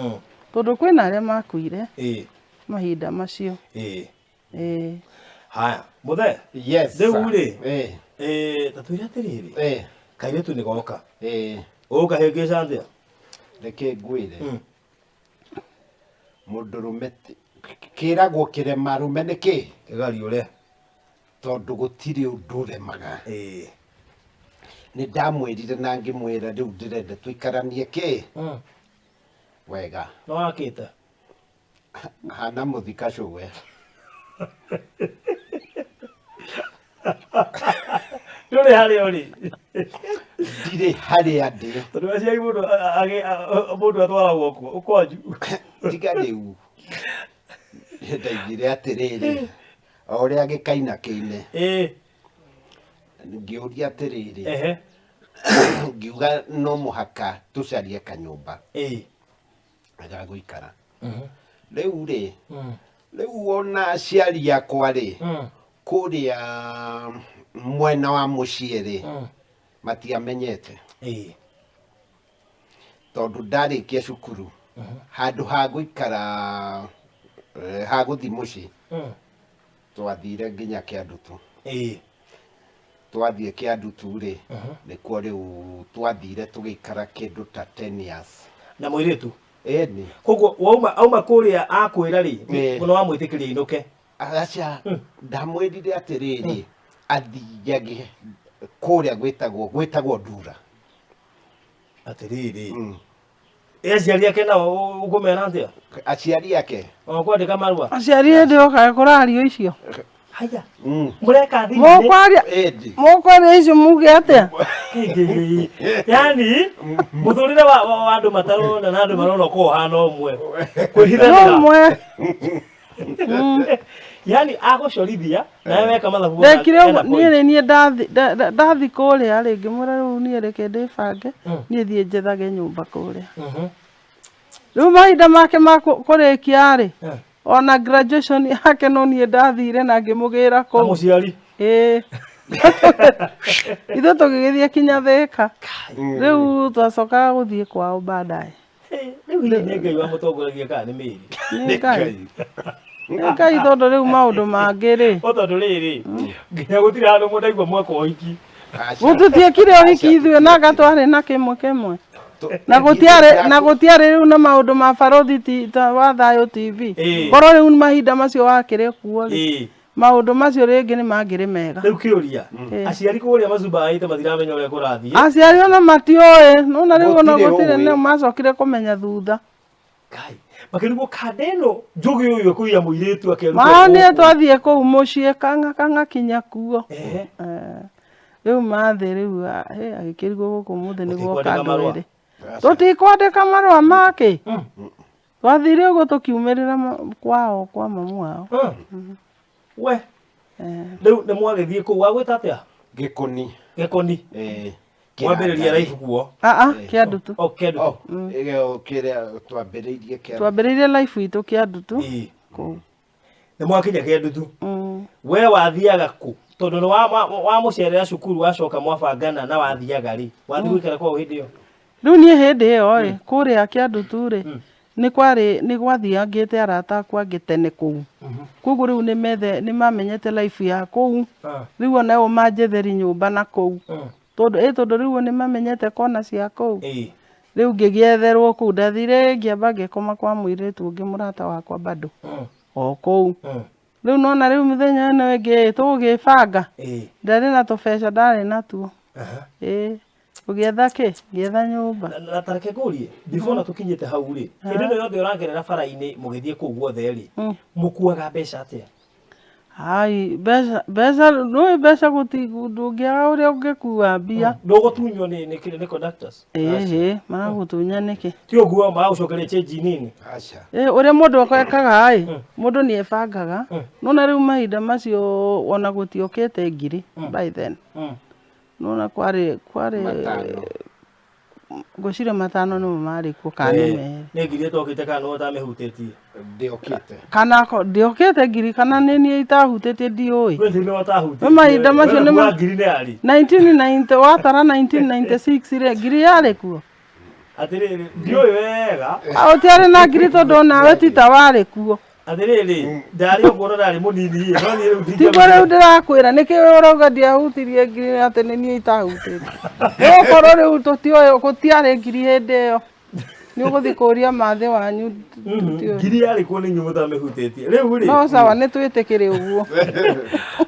Tondũ kwĩna arĩa makuire mahinda macio. Haya, mũthee. Yes, Rĩu sir. rĩ, ta twĩre atĩrĩrĩ, kairĩtu nĩ goka. Ũgũkahĩngĩca atĩa? Reke ngwĩre. Mũndũrũme kĩragwo kĩrema rũme nĩ kĩ? Kĩgariũre. Tondũ gũtirĩ ũndũ ũremaga. Nĩ ndamwĩrire na ngĩmwĩra rĩu ndĩrenda tũikaranie kĩ? Wega. Nĩ wakĩte? Hana mũthika cũwe. Ndũrĩ harĩa ũrĩ? Ndirĩ harĩa ndĩ. Tondũ aciari mũndũ mũndũ atwaragwo kuo, ũkwanju. Tiga rĩu. Ndaigire atĩrĩrĩ, o ũrĩa gĩkaina kĩine. Ngĩũria atĩrĩrĩ, Ngiuga no mũhaka tũcarie kanyũmba ga gũikara. Rĩu rĩ, rĩu ona aciari akwa rĩ, kũrĩa mwena wa mũciĩ rĩ, matiamenyete. Tondũ ndarĩkia cukuru, handũ ha gũikara ha gũthiĩ mũciĩ, twathire nginya Kĩandutu. Twathiĩ Kĩandutu rĩ, nĩkuo rĩu twathire tũgĩikara kĩndũ ta 10 years. Na mũirĩtu? Ĩni. Koguo wauma auma kũrĩa akwĩra rĩ, mũno wamwĩtĩkĩria ainũke? Aca, ndamwĩrire atĩrĩrĩ, athiage kũrĩa gwĩtagwo Ndura. Atĩrĩrĩ. Aciari ake nao ũkũmera atĩa? Aciari ake? O kwandĩka marũa? Aciari hĩndĩ ĩyo kaĩ kũrario icio. Haya. Mũreka thimũ-inĩ? Mũkwaria icio muge atĩa? Yaani mũtũrĩre wa andũ matarona na andũ marona ũkoragwo ũhana ũmwe. Kwĩhithanĩra. Ũmwe. Yaani agũcorithia nawe weka mathabu Ndekire ũguo niĩ nĩ niĩ ndathi kũrĩa rĩ, ngĩmwĩra rĩu niĩ reke ndĩbange, niĩ thiĩ njethage nyũmba kũrĩa. Rĩu mahinda make ma kũrĩkia rĩ, ona graduation yake no niĩ ndathire na ngĩmũgĩra kũu. Mũciari? Ĩĩ. Ithuĩ tũgĩgĩthiĩ kinya Thĩka. Rĩu twacokaga gũthiĩ kwao baadaye. Rĩu hihi nĩ Ngai wamũtongoragia kana nĩ mĩĩrĩ? Nĩ Ngai. Nĩ Ngai tondũ rĩu maũndũ mangĩ rĩ. O tondũ rĩrĩ, nginya gũtirĩ handũ mũndũ aigua mweka ũhiki. Gũtutiekire ũhiki ithuĩ nanga twarĩ na kĩmwe kĩmwe. Na gũtiarĩ na gũtiarĩ rĩu na maũndũ ma Barũthi ta wa Thayũ TV. Korwo rĩu mahinda macio wakĩrĩ kuo rĩ. Maũndũ macio rĩngĩ nĩ mangĩrĩ mega. Rĩu kĩũria, aciari kũrĩa macumbaĩte matiramenya ũrĩa kũrathiĩ. Aciari ona matiũĩ, nona rĩu ona gũtirĩ nĩ macokire kũmenya thutha. Kai, makĩrigwo kanda ĩno njũgĩ ũyũ ĩkũiya mũirĩtu akeruta. Mao nĩ twathiĩ kũu mũciĩ kang'a kang'a kinya kuo. Rĩu mathĩ rĩu agĩkĩrigwo gũkũ mũthĩ nĩ guoka andũ erĩ. Tũtikwandĩka marũa make. Twathire ũguo tũkiumĩrĩra kwao kwa mamu wao. We. Rĩu nĩ mwagĩthiĩ kũu wagwĩta atĩa? Gĩkoni. Gĩkoni. Mwambĩrĩria life kuo. Kĩandutu. O Kĩandutu. Kĩrĩa twambĩrĩirie Kĩandutu. Twambĩrĩirie life itũ Kĩandutu. Kũu. Nĩ mwakinya Kĩandutu. We wathiaga kũ? Tondũ nĩ wamũcerera cukuru wacoka mwabangana na wathiaga rĩ? Wathiĩ gũikara kwao hĩndĩ ĩyo? Rĩu niĩ hĩndĩ ĩyo rĩ, kũrĩa Kĩandutu rĩ, nĩ kwarĩ nĩ gwathiangĩte arata akwa angĩ tene kũu. Koguo rĩu nĩ methe nĩ mamenyete life ya kũu. Rĩu ona o manjetheri nyũmba na kũu. Tondũ ĩ tondũ rĩu nĩ mamenyete kona cia kũu. Rĩu ngĩgĩetherwo kũu ndathire ngĩamba ngĩkoma kwa mũirĩtu ũngĩ mũrata wakwa bado. O kũu. Rĩu nona rĩu mĩthenya ĩno ĩngĩ tũgũgĩbanga. Ndarĩ na tũbeca ndarĩ natuo. Ĩĩ. Ũgĩetha kĩ? Ngĩetha nyũmba. Na ta reke ngũrie, before na tũkinyĩte hau rĩ, hĩndĩ ĩno yothe ũragerera bara-inĩ mũgĩthiĩ kũu guothe rĩ, mũkuaga mbeca atĩa? Hai, mbeca, mbeca, nĩũĩ mbeca ndũngĩaga ũrĩa ũngĩkua mbia. Ndũgũtunywo nĩ conductors? Ĩĩ, maragũtunya nĩkĩ? Ti ũguo maragũcokeria change nini? Aca. Ĩĩ, ũrĩa mũndũ ekaga ĩ, mũndũ nĩ ebangaga. Nĩwona rĩu mahinda macio ona gũtiokĩte ngiri by then. Nĩwona kwarĩ Matano. Ngwĩciria matano nĩmo marĩ kuo kana nĩ merĩ. Nĩ ngiri ĩtokĩte kana nĩwe ũtamĩhutĩtie? Ndĩokĩte. Kana ndĩokĩte ngiri kana nĩ niĩ itahutĩtie ndiũĩ. We nĩwe ũtahutĩtie. Nĩ mahinda macio nĩ ma- ngiri nĩ yarĩ. 1990 watara 1996 rĩ, ngiri yarĩ kuo? Atĩrĩrĩ, ndiũĩ wega. Ũtiarĩ na ngiri tondũ onawe ti ta warĩ kuo. Atĩrĩrĩ, ndarĩ ũguo no ndarĩ mũnini ĩ, no niĩ rĩu Tiguo rĩu ndĩrakwĩra, nĩkĩo ũrauga ndiahutirie ngiri atĩ nĩ niĩ itahutĩtie. Nĩgũkorwo rĩu tũtiũĩ gũtiarĩ ngiri hĩndĩ ĩyo. Nĩ ũgũthiĩ kũria mathĩ wanyu tũtiũĩ. Ngiri yarĩ kuo nĩ inyuĩ mũtamĩhutĩtie. Rĩu rĩ. No sawa nĩ twĩtĩkĩre ũguo.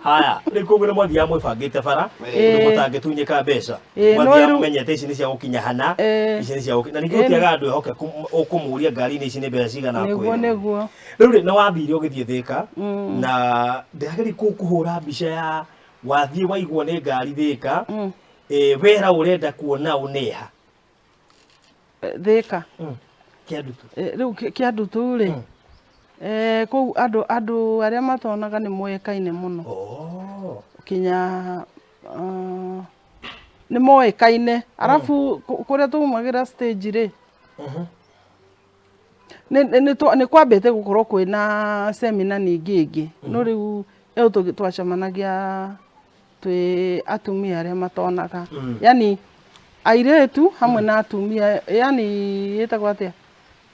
Haya, rĩu koguo nĩ mwathiaga mwĩbangĩte bara, ũndũ mũtangĩtunyĩka mbeca. Mwathiaga mũmenyete ici nĩ cia gũkinya hana, ici nĩ cia gũkinya. Na ningĩ gũtiagaga andũ ehokeku ũkũmũria ngari-inĩ ici nĩ mbeca cigana akwĩre. Nĩguo nĩguo. Rĩu rĩ, nĩ wathire ũgĩthiĩ Thĩka, na ndĩrageria kũhũra mbica ya wathiĩ waigwo nĩ ngari Thĩka, wera ũrenda kuona ũneha. Thĩka. Kĩandutu. Rĩu Kĩandutu rĩ, kũu andũ arĩa matonaga nĩ moĩkaine mũno. Kinya Nĩ moĩkaine arabu kũrĩa twaumagĩra stage rĩ, nĩ kwambĩte gũkorwo kwĩna semina ningĩ ĩngĩ, no rĩu ĩyo twacemanagia twĩ atumia arĩa matonaga, yani airĩtu hamwe na atumia, yani ĩtagwo atĩa,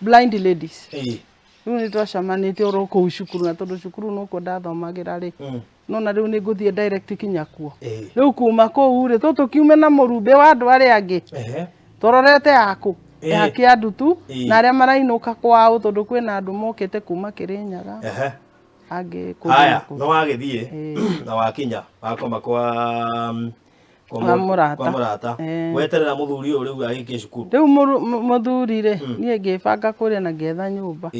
blind ladies. Rĩu nĩ twacemanĩtie oro kũu cukuru, na tondũ cukuru nokuo ndathomagĩra rĩ, no na rĩu nĩ ngũthiĩ direct kinya kuo. Rĩu kuma kũu rĩ, tũkiume na mũrumbĩ wa andũ arĩa angĩ, tũrorete akũ ya Kĩandutu na arĩa marainũka kwao, tondũ kwĩna andũ mokĩte kuma Kĩrĩnyaga, angĩ kũndũ na Haya, kũndũ. no wagĩthiĩ na wakinya wakoma kwa Kwa mũrata. Kwa mũrata. Weterera mũthuri ũyũ rĩu agĩkie cukuru. Rĩu mũthuri rĩ, niĩ ngĩbanga kũrĩa na ngĩetha nyũmba,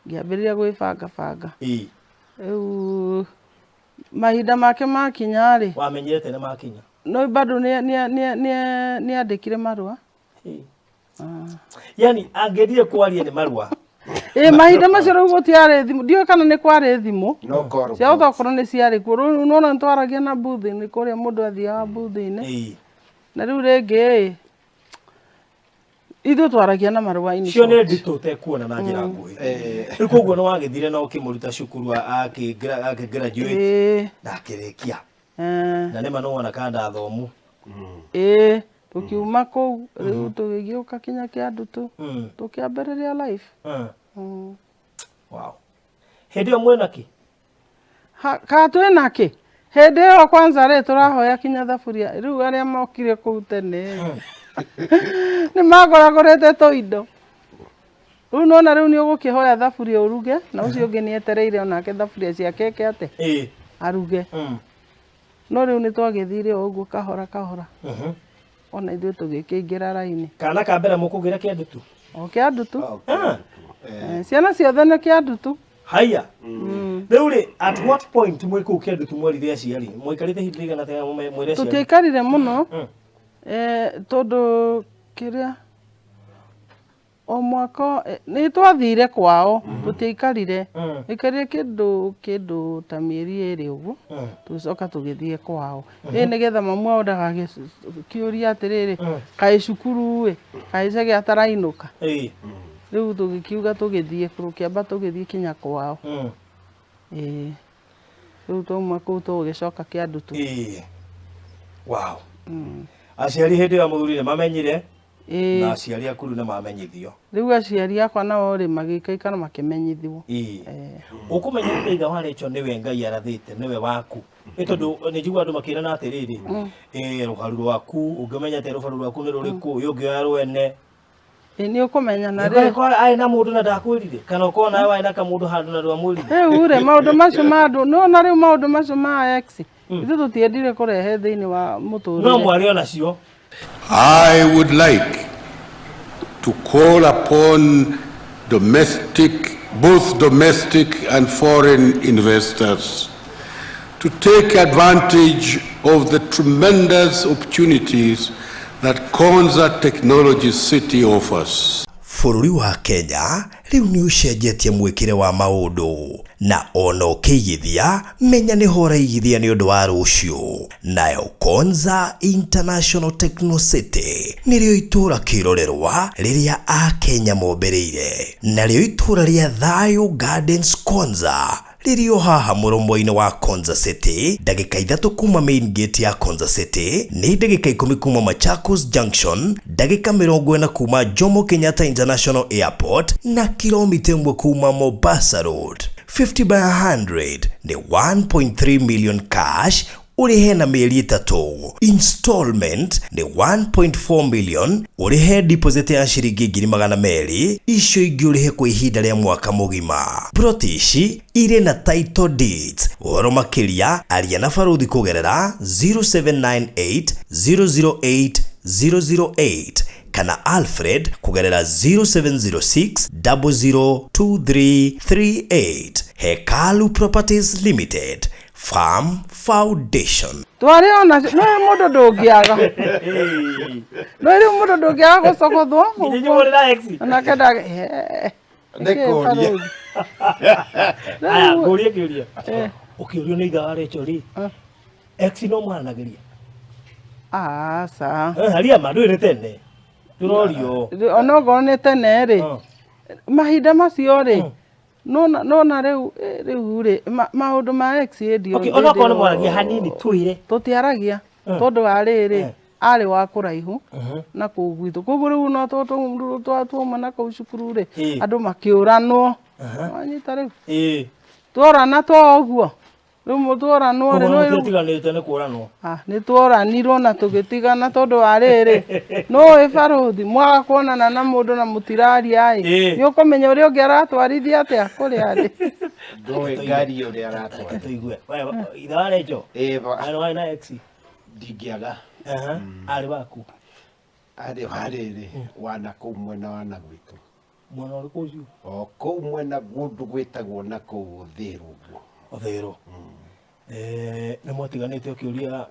ngĩambĩrĩria gwĩbanga banga. Rĩu mahinda make makinya rĩ, Wamenyire tene makinya? No bado nĩ andĩkire marũa. Yani angĩendire kwaria nĩ marũa. Ĩ, mahinda macio rĩu gũtiarĩ thimũ, ndiũĩ kana nĩ kwarĩ thimũ No call. Cia okorwo nĩ ciarĩ kuo. Rĩu nĩwona nĩ twaragia na booth-inĩ, kũrĩa mũndũ athiaga booth-inĩ. Na rĩu rĩngĩ ĩ, ithuĩ twaragia na marũa in Cio nĩ short. nditũ ũtekuona na njĩra nguhĩ. Rĩu koguo nĩ wagĩthire na ũkĩmũruta cukuru akĩ graduate na akĩrĩkia. Na nĩma nĩ wona kanda athomu. Ĩĩ, tũkiuma kũu rĩu tũgĩgĩũka kinya Kĩandutu, tũkĩambĩrĩria life. Wow. Hĩndĩ ĩyo mwĩna kĩ? Ka twĩna kĩ? Hĩndĩ ĩyo kwanza rĩ, tũrahoya kinya thaburia. Rĩu arĩa mokire kũu tene nĩ magũragũrĩte tũindo. Rĩu nona rĩu nĩ ũgũkĩhoya thaburia ũruge, na ũcio ũngĩ nĩ etereire onake thaburia ciake eke atĩ aruge. No rĩu nĩ twagĩthire o ũguo kahora kahora, ona ithuĩ tũgĩkĩingĩra raini. Kana ka mbere mũkũgĩra Kĩandutu? O Kĩandutu. Ciana ciothe nĩ Kĩandutu. Haya. Rĩu rĩ, at what point mwĩ kũu Kĩandutu mwerire aciari? Mwikarĩte ihinda rĩigana atĩa mwĩre aciari? Tũtiaikarire mũno, tondũ kĩrĩa o mwaka nĩ twathire kwao, tũtiaikarire. Tũikarire kĩndũ ta mĩeri 2 ũguo, tũgĩcoka tũgĩthiĩ kwao. Ĩ nĩgetha mamu wao ndagagĩkĩũria atĩrĩrĩ, kaĩ cukuru ĩ, kaĩ Chege atarainũka. Rĩu tũgĩkiuga tũgĩthiĩ, tũkĩamba tũgĩthiĩ kinya kwao. Ĩĩ. Rĩu twauma kũu tũgĩcoka Kĩandutu. Wow. Aciari hĩndĩ ĩyo mũthuri nĩ mamenyire, na aciari aku rĩu nĩ mamenyithio. Rĩu aciari akwa nao rĩ, magĩikaikara makĩmenyithio. Ũkũmenya atĩ ithe wa Rachel nĩwe Ngai arathĩte, nĩwe waku. Nĩ tondũ nĩ njiguaga andũ makĩrana atĩrĩrĩ, rũharu rwaku, ũngĩmenya atĩ rũharu rwaku nĩ rũrĩkũ, ũyũ ũngĩoya rwene. Ĩ, nĩ ũkũmenya na rĩ. Ũkorwo arĩ na mũndũ na ndakwĩrire, kana ũkorwo nawe warĩ na kamũndũ handũ na ndwamwĩrire. Rĩu rĩ, maũndũ macio ma andũ, nĩwona rĩu maũndũ macio ma ex, ithuĩ tũtiendire kũrehe thĩinĩ wa mũtũrĩre. No mwarĩ onacio. I would like to call upon both domestic and foreign investors to take advantage of the tremendous opportunities that Konza Technology City offers. Bũrũri wa Kenya rĩu nĩ ũcenjetie mwĩkĩre wa maũndũ, na ona ũkĩigithia menya nĩho ũraigithia nĩ ũndũ wa rũciũ. Nayo Konza International Techno City nĩrĩo itũũra kĩrorerwa rĩrĩa Akenya mombĩrĩire, narĩo itũũra rĩa Thayo Gardens Konza rĩrĩ o haha mũromo-inĩ wa Konza City, ndagĩka 3 kuma main gate ya Konza City, nĩ ndagĩka 10 kuma Machakos Junction, ndagĩka 40 kuma Jomo Kenyatta International Airport, na kilomita 1 kuma Mombasa Road. 50 by 100 nĩ 1.3 million cash, ũrĩhe na mĩeri 3. Installment nĩ 1.4 million, ũrĩhe deposit ya ciringi ngiri magana merĩ, icio ingĩ ũrĩhe kwa ihinda rĩa mwaka mũgima. Plot ici irĩ na title deeds. Ũhoro makĩria aria na Baruthi kũgerera 0798 008 008 kana Alfred kũgerera 0706 002338. Hekalu Properties Limited, Farm Foundation. Twarĩ ona no mũndũ ndũngĩaga. No rĩu mũndũ ndũngĩaga gũcogothwo. Nginya inyuĩ mũrĩ na ex? Onake nda- Nĩ kũria. Aya, ngũrie kĩũria. Ũkĩũrio nĩ ithe wa Rachel rĩ, ex no mwaranagĩria? Aca. Haria ma ndũĩ nĩ tene. Tũrorio. Onokorwo nĩ tene rĩ, mahinda macio rĩ, nona rĩu rĩu rĩ, maũndũ ma ex hĩndĩ Okay, onokorwo nĩ mwaragia hanini twĩre. Tũtiaragia tondũ wa rĩrĩ, arĩ wa kũraihu na kũu gwitũ, koguo rĩu no twauma na kũu cukuru rĩ, andũ makĩũranwo, wanyita rĩu tworana to ũguo rĩu tworanwo rĩ, Koguo no rĩu mũtiatiganĩte nĩ kũranwo. Nĩ tworanirwo na tũgĩtigana tondũ wa rĩrĩ, nũĩ barũthi mwaga kuonana na mũndũ na mũtiraria ĩ, nĩ ũkũmenya ũrĩa ũngĩ aratwarithia atĩa kũrĩa arĩ. Ndũĩ ngari ũrĩa aratwara. Tũigue. Ithe wa Rachel. Ĩĩ. Arĩ warĩ na ex. Ndingĩaga. Arĩ waku. Arĩ wa rĩrĩ, wa na kũu mwena wa na gwitũ. Mwena ũrĩkũ ũcio? O kũu mwena kũndũ gwĩtagwo na kũu Ũthĩrũ ũguo. Ũthĩrũ. Nĩ mwatiganĩte ũkĩũria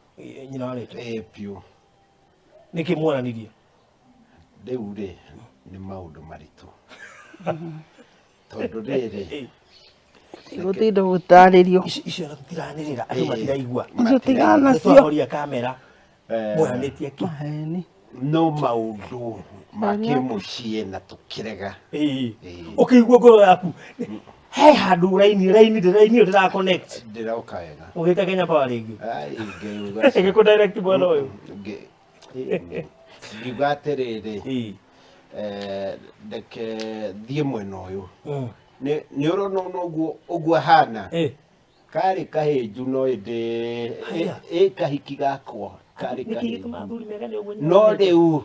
nyina wa Rachel? Ĩĩ biũ. Nĩkĩ mwaranirie? Rĩu rĩ, nĩ maũndũ maritũ. Tondũ rĩrĩ, Gũtinda gũtarĩrio. Icio na tũtiranĩrĩra, andũ matiraigua. Icio tigana nacio. Twahoria kamera. Mwaranĩtie kĩ? Maheni. No maũndũ ma kĩmũciĩ na tũkĩrega. Ũkĩigua ngoro yaku he handũ raini raini raini ĩyo ndĩra connect. Ndĩroka wega. Ũgĩka Kenya Power rĩngĩ. Ai, ngĩuga. Ĩgĩkũ direct mwena ũyũ. Ngiuga atĩrĩrĩ, reke thiĩ mwena ũyũ. Nĩ ũrona ũguo ũguo ahana? Karĩ kahĩnju no ĩndĩ ĩ kahiki gakwa karĩ kahĩnju. No rĩu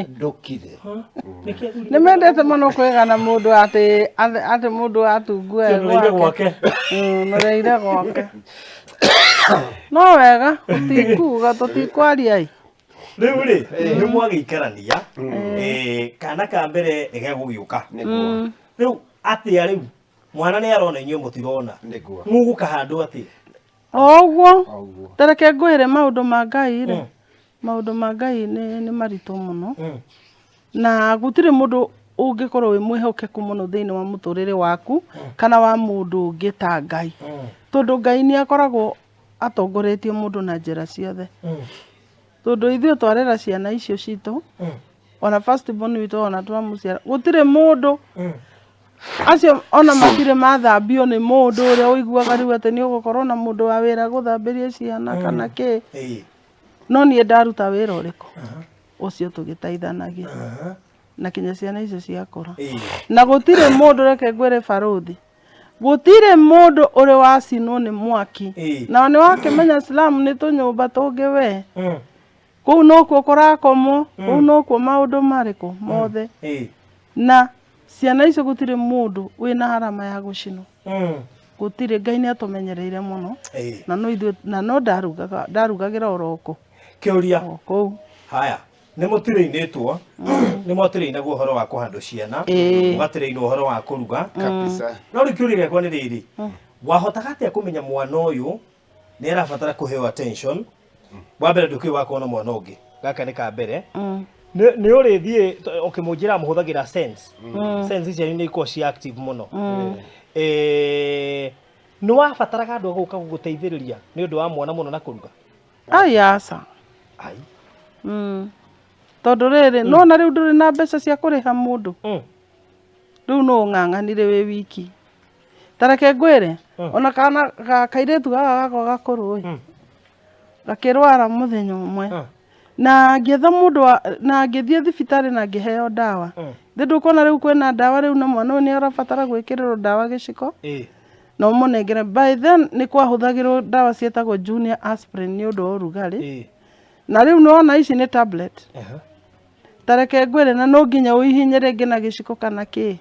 ndũkire. Nĩ mendete mũno kwĩgana mũndũ atĩ atĩ mũndũ atungue gwake. Noreire gwake. No wega tũtikuga tũtikwaria ĩ. Rĩu rĩ, nĩ mwagĩikarania, kana ka mbere nĩ gegũgĩũka. Rĩu atĩa rĩu mwana nĩ arona inyuĩ mũtirona. Mũgũkahandwo atĩa? O ũguo, tareke ngwĩre maũndũ ma Ngai rĩ, maũndũ ma Ngai nĩ maritũ mũno. Na gũtirĩ mũndũ ũngĩkorwo wĩ mwĩhokeku mũno thĩinĩ wa mũtũrĩre waku kana wa mũndũ ũngĩ ta Ngai. Tondũ Ngai nĩ akoragwo atongoretie mũndũ na njĩra ciothe. Tondũ ithuĩ twarera ciana icio citũ, ona first born witũ ona twamũciara, gũtirĩ mũndũ acio ona matirĩ mathambio nĩ mũndũ ũrĩa ũiguaga rĩu atĩ nĩ ũgũkorwo na mũndũ wa wĩra gũthambĩria ciana kana kĩ. No niĩ ndaruta wĩra ũrĩkũ ũcio tũgĩteithanagia na kinya ciana icio ciakũra. Na gũtirĩ mũndũ, reke ngwĩre barũthi, gũtirĩ mũndũ ũrĩ wacinwo nĩ mwaki. Na nĩ wakĩmenya Islam nĩ tũnyũmba tũngĩ we. Kũu nokuo kũrakomwo, kũu nokuo maũndũ marĩkũ mothe. Na ciana icio gũtirĩ mũndũ wĩna harama ya gũcinwo. Gũtirĩ, Ngai nĩ atũmenyereire mũno. Na no ithuĩ, na no ndarugagĩra oro kũ. Kĩũria. O kũu. Haya, nĩ mũtirĩinĩtwo, nĩ mwatĩrĩinagwo ũhoro wa kũhandwo ciana, mũgatĩrĩinwo ũhoro wa kũruga. Kabisa. No rĩu kĩũria gĩakwa nĩ rĩrĩ, wahotaga atĩa kũmenya mwana ũyũ nĩ arabatara kũheo attention? Wa mbere ndũkĩũĩ wakorwo na mwana ũngĩ. Gaka nĩ ka mbere. Nĩ ũrĩthiĩ ũkĩmũnjĩra mũhũthagĩra sense. Sense cianyu nĩ ikoragwo ci active mũno. Nĩ wabataraga andũ a gũka gũgũteithĩrĩria nĩ ũndũ wa mwana mũno na kũruga? Ai aca. Ai. Tondũ rĩrĩ, nona rĩu ndũrĩ na mbeca cia kũrĩha mũndũ. Rĩu no ũng'ang'anire wĩ wiki. Ta reke ngwĩre, ona kana kairĩtu gaka gakwa gakũrũ ĩ, gakĩrwara mũthenya ũmwe. Na ngĩetha mũndũ na ngĩthiĩ thibitarĩ na ngĩheo ndawa. Thĩ ndũkuona rĩu kwĩna ndawa rĩu na mwana ũyũ nĩ arabatara gwĩkĩrĩrwo ndawa gĩciko. Na ũmũnengere. By then nĩ kwahũthagĩrwo ndawa ciĩtagwo junior aspirin nĩ ũndũ wa ũrugarĩ. Na rĩu nĩwona ici nĩ tablet. Ta reke ngwĩre, na no nginya ũihinye rĩngĩ na gĩciko kana kĩ.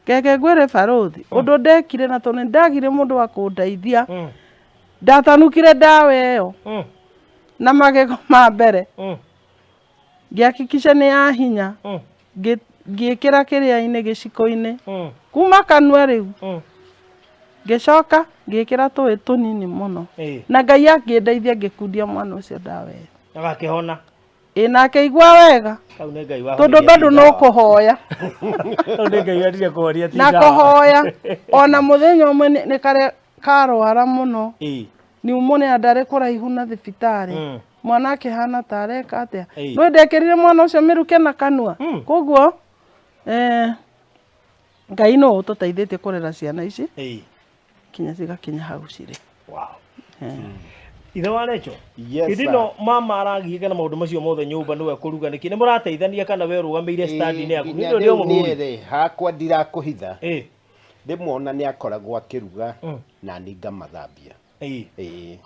Reke ngwĩre barũthi, ũndũ ndekire na tondũ nĩndagire mũndũ wa kũndeithia, ndatanukire ndawa ĩyo na magego ma mbere. Ngĩhakikisha nĩ ya hinya. Ngĩkĩra kĩrĩa-inĩ gĩciko-inĩ. Kuma kanua rĩu. Ngĩcoka ngĩkĩra tũĩ tũnini mũno. Na Ngai akĩndeithia ngĩkundia mwana ũcio ndawa ĩyo. Agakĩhona. Ĩ na akĩigua wega. Tondũ bado no kũhoya. Na kũhoya. Ona mũthenya ũmwe nĩ karĩa karwara mũno. Pneumonia ndarĩ kũraihu na thibitarĩ. Mwana akĩhana ta areka atĩa. Ĩĩ. No ndekĩrire mwana ũcio mĩruke na kanua. Koguo Ngai no ũtũteithĩtie kũrera ciana ici kinya cigakinya hau cirĩ. Wow. Ithe wa Recho, Yes, hĩndĩ sir. ĩno mama aragiĩka na maũndũ macio mothe nyũmba nĩwe kũruga nĩkĩ nĩ mũrateithania kana we ũrũgamĩire stand-inĩ yaku Nginya nĩ ũndũ rĩu mũhuri niĩ rĩ, hakwa ndirakũhitha Ĩĩ. rĩmwe ona nĩ akoragwo akĩruga na niĩ ngamathambia. Ĩĩ. Ĩĩ.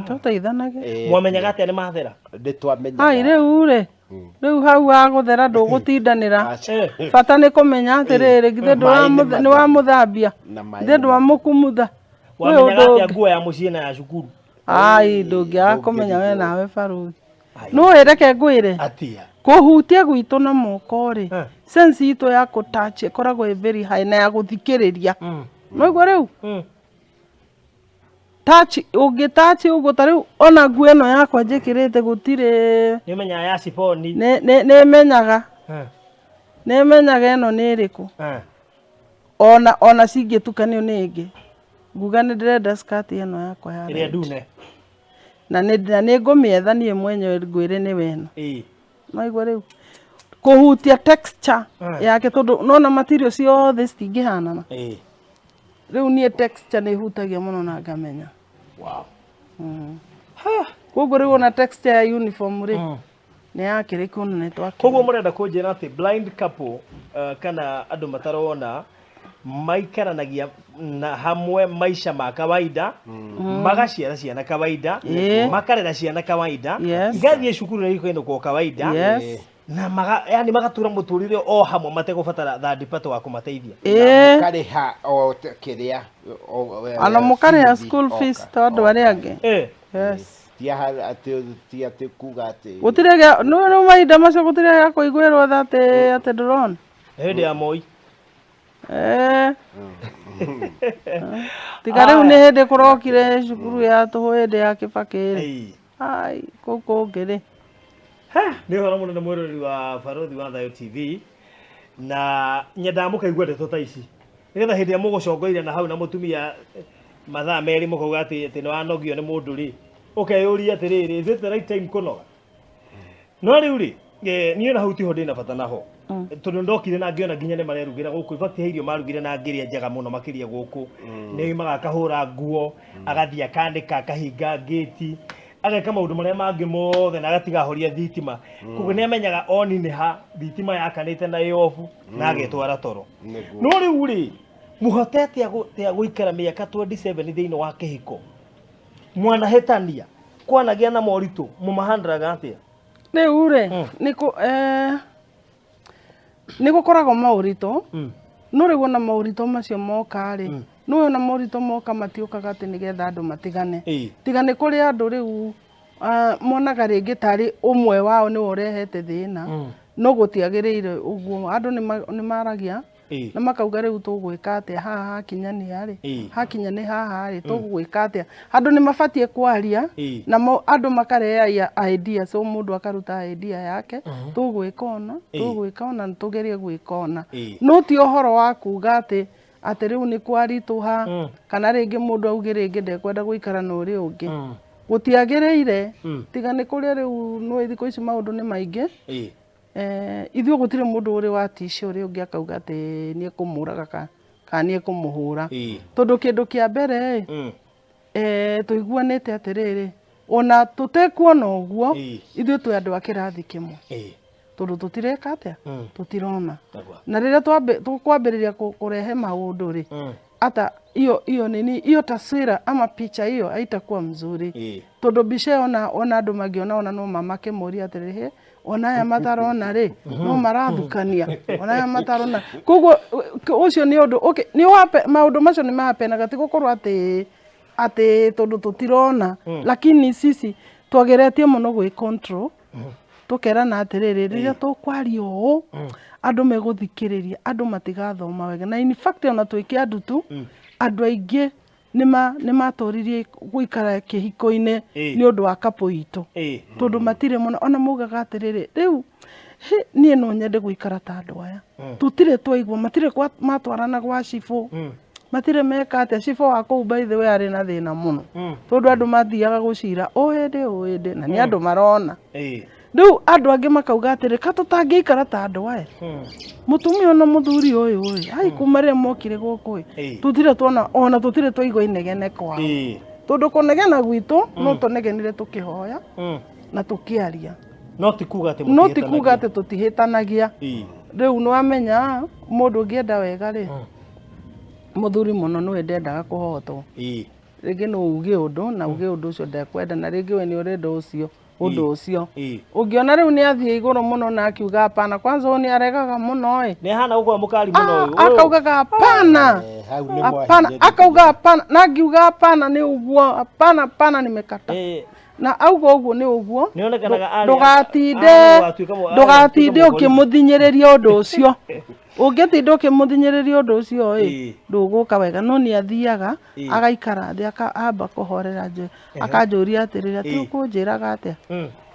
Tũteithanagia. Ĩĩ. Mwamenyaga atĩa nĩ mathera? Nĩ twamenyaga. Ai rĩu rĩ, rĩu hau wagũthera ndũgũtindanĩra. Aca. Bata nĩ kũmenya atĩrĩrĩ, githĩ Maĩ nĩ nĩ wamũthambia, Na maĩ githĩ nĩ ndwamũkumutha. Kwĩ Wamenyaga ũndũ atĩa ũngĩ. nguo ya mũciĩ na ya cukuru? Ai ndũngĩaga kũmenya we nawe barũthi. No reke ngwĩre. Atia. Kũhutia gwitũ na moko rĩ, sense itũ ya kũ touch ĩkoragwo ĩ very high na ya gũthikĩrĩria. Nĩwaigua rĩu? Touch ũngĩ touch ũguo ta rĩu ona nguo ĩno yakwa njĩkĩrĩte gũtirĩ. Nĩ ũmenyaga ya ciboni. Nĩ menyaga. Nĩ menyaga ĩno nĩ ĩrĩkũ. Ona cingĩtukanio nĩ ĩngĩ. Nguga nĩ ndĩrenda skirt ĩno yakwa ya Ĩrĩa red. ndune. Na nĩ ngũmĩetha niĩ mwenyewe ngwĩre nĩwe ĩno. Nĩwaigua rĩu? Kũhutia texture yake tondũ nona material ciothe citingĩhanana. Rĩu niĩ texture nĩ hutagia mũno na ngamenya. Wow. Koguo rĩu ona texture ya uniform rĩ, nĩ yakĩrĩkwo na nĩ twakĩrĩkwo. Koguo mũrenda kũnjĩra atĩ blind couple kana andũ matarona maikaranagia na hamwe maisha ma kawaida, magaciara ciana kawaida, makarera ciana kawaida, igathiĩ cukuru na ikainũkwo kawaida, na yani magatura mũtũrĩre o hamwe mategũbatara third party wa kũmateithia. Na mũkarĩha o kĩrĩa, Ona mũkarĩha fees school oka, fees ta andũ arĩa angĩ. Yes. Ti atĩ ti atĩ kuga atĩ Gũtirĩ gĩa nĩ mahinda macio gũtirĩ gĩa kũiguĩrwo tha atĩ ndũrona. Hĩndĩ ya Moi. Tiga rĩu nĩ hĩndĩ kũrokire cukuru ya tũhũ hĩndĩ ya Kĩbakĩ rĩ. Ai, kũu kũngĩ rĩ. Nĩ ũhoro mũnene mwĩroreri wa Barũthi wa Thayũ TV, na nyendaga mũkaigua ndeto ta ici nĩgetha hĩndĩ ĩrĩa mũgũcongoire na hau na mũtumia mathaa merĩ mũkauga atĩ nĩ wanogio nĩ mũndũ rĩ, ũkeyũria atĩrĩrĩ, is it the right time kũnoga? No rĩu rĩ, niĩ na hau tiho ndĩna bata naho. Tondũ ndokire na ngĩona nginya nĩ marerugĩra gũkũ. In fact, he irio marugire na ngĩrĩa njega mũno makĩria gũkũ. Nĩ oimaga akahũra nguo, agathiĩ akanĩka, akahinga ngĩti, ageka maũndũ marĩa mangĩ mothe na agatiga ahoria thitima. Koguo nĩ amenyaga oni nĩ ha thitima yakanĩte na ĩ off na agetwara toro. No rĩu rĩ, mũhotete atĩa gũikara mĩaka 27 thĩinĩ wa kĩhiko? Mwanahĩtania, kwanagĩa na moritũ, mũmahandraga atĩa? Rĩu rĩ, nĩ gũkoragwo maũritũ, no rĩu ona maũritũ macio moka rĩ, no ona maũritũ moka matiũkaga atĩ nĩgetha andũ matigane. Tiga nĩ kũrĩ andũ rĩu monaga rĩngĩ tarĩ ũmwe wao nĩwe ũrehete thĩna, no gũtiagĩrĩire ũguo. Andũ nĩ maragia na makauga rĩu tũgwĩka atĩa haha hakinya nĩ harĩ, hakinya nĩ haha rĩ, tũgwĩka atĩa. Andũ nĩ mabatiĩ kwaria na andũ makarehe ideas, o mũndũ akaruta idea yake, tũgwĩka ũna, tũgwĩka ũna, na tũgerie gwĩka ũna. No ti ũhoro wa kuga atĩ rĩu nĩ kwaritũha, kana rĩngĩ mũndũ auge rĩngĩ ndekwenda gũikara na ũrĩa ũngĩ. Gũtiagĩrĩire, tiga nĩ kũrĩa rĩu nĩ thikũ ici maũndũ nĩ maingĩ. Ithuĩ gũtirĩ mũndũ ũrĩ watisha ũrĩa ũngĩ akauga atĩ nĩ ekũmũraga kana nĩ ekũmũhũra. Tondũ kĩndũ kĩa mbere ĩ, tũiguanĩte atĩrĩrĩ, ona tũtekuona ũguo, ithuĩ twĩ andũ a kĩrathi kĩmwe. Tondũ tũtireka atĩa? Tũtirona. Na rĩrĩa tũkwambĩrĩria kũrehe maũndũ rĩ, hata hiyo nini, hiyo taswira ama picha hiyo haitakuwa mzuri. Tondũ mbica ĩyo ona andũ mangĩona ona no mamake morie atĩrĩrĩ, he, ona aya matarona rĩ, no marathukania, ona aya matarona. Koguo ũcio nĩ ũndũ, okay, nĩ ũhape, maũndũ macio nĩ mahapenaga, ti gũkorwo atĩ tondũ tũtirona, lakini sisi twageretie mũno gwĩ control, tũkerana atĩrĩrĩ, rĩrĩa tũkwaria ũũ, andũ megũthikĩrĩria, andũ matigathoma wega. Na in fact ona twĩ Kĩandutu, andũ aingĩ nĩ matoririe gũikara kĩhiko-inĩ nĩ ũndũ wa couple itũ. Tondũ matirĩ mũno, ona maugaga atĩrĩrĩ, rĩu niĩ no nyende gũikara ta andũ aya. Tũtirĩ twaigua, matirĩ matwarana gwa cibũ. Matirĩ meka atĩa. Cibũ wa kũu by the way arĩ na thĩna mũno, tondũ andũ mathiaga gũcira o hĩndĩ o hĩndĩ, na nĩ andũ marona. Rĩu andũ angĩ makauga atĩrĩ, ka tũtangĩikara ta andũ aya, mũtumia ona mũthuri ũyũ ĩ, ai kuma rĩrĩa mokire gũkũ ĩ, tũtirĩ tuona ona tũtirĩ twaigua inegene kwao, tondũ kũnegena gwitũ no tũnegenire tũkĩhoya na tũkĩaria. No ti kuga atĩ No ti kuga atĩ tũtihĩtanagia. Rĩu nĩwamenya mũndũ ũngĩenda wega rĩ, mũthuri mũno nĩwe ndendaga kũhotwo. Rĩngĩ no uge ũndũ na uge ũndũ ũcio ndekwenda, na rĩngĩ we nĩ ũrenda ũcio ũndũ ũcio. Ũngĩona rĩu nĩ athiĩ igũrũ mũno na akiuga hapana, kwanza ũyũ nĩ aregaga mũno ĩ. Nĩ ahana gũkorwo mũkari mũno ũyũ. Akaugaga hapana. Eh, hau nĩ Hapana, mwahinyĩrĩria. Akauga hapana, na angiuga hapana nĩ ũguo, hapana hapana, nimekata. Na auga ũguo nĩ ũguo. Nĩonekanaga Ndũgatinde arĩ ndũgatinde gũtuĩka mũgori. ũkĩmũthinyĩrĩria ũndũ ũcio. Ũngĩtinda ũkĩmũthinyĩrĩria ũndũ ũcio ĩ, ndũgũka wega. No nĩ athiaga agaikara thĩ, amba kũhorera nje, akanjũria atĩrĩrĩ, atĩ ũkũnjĩraga atĩa?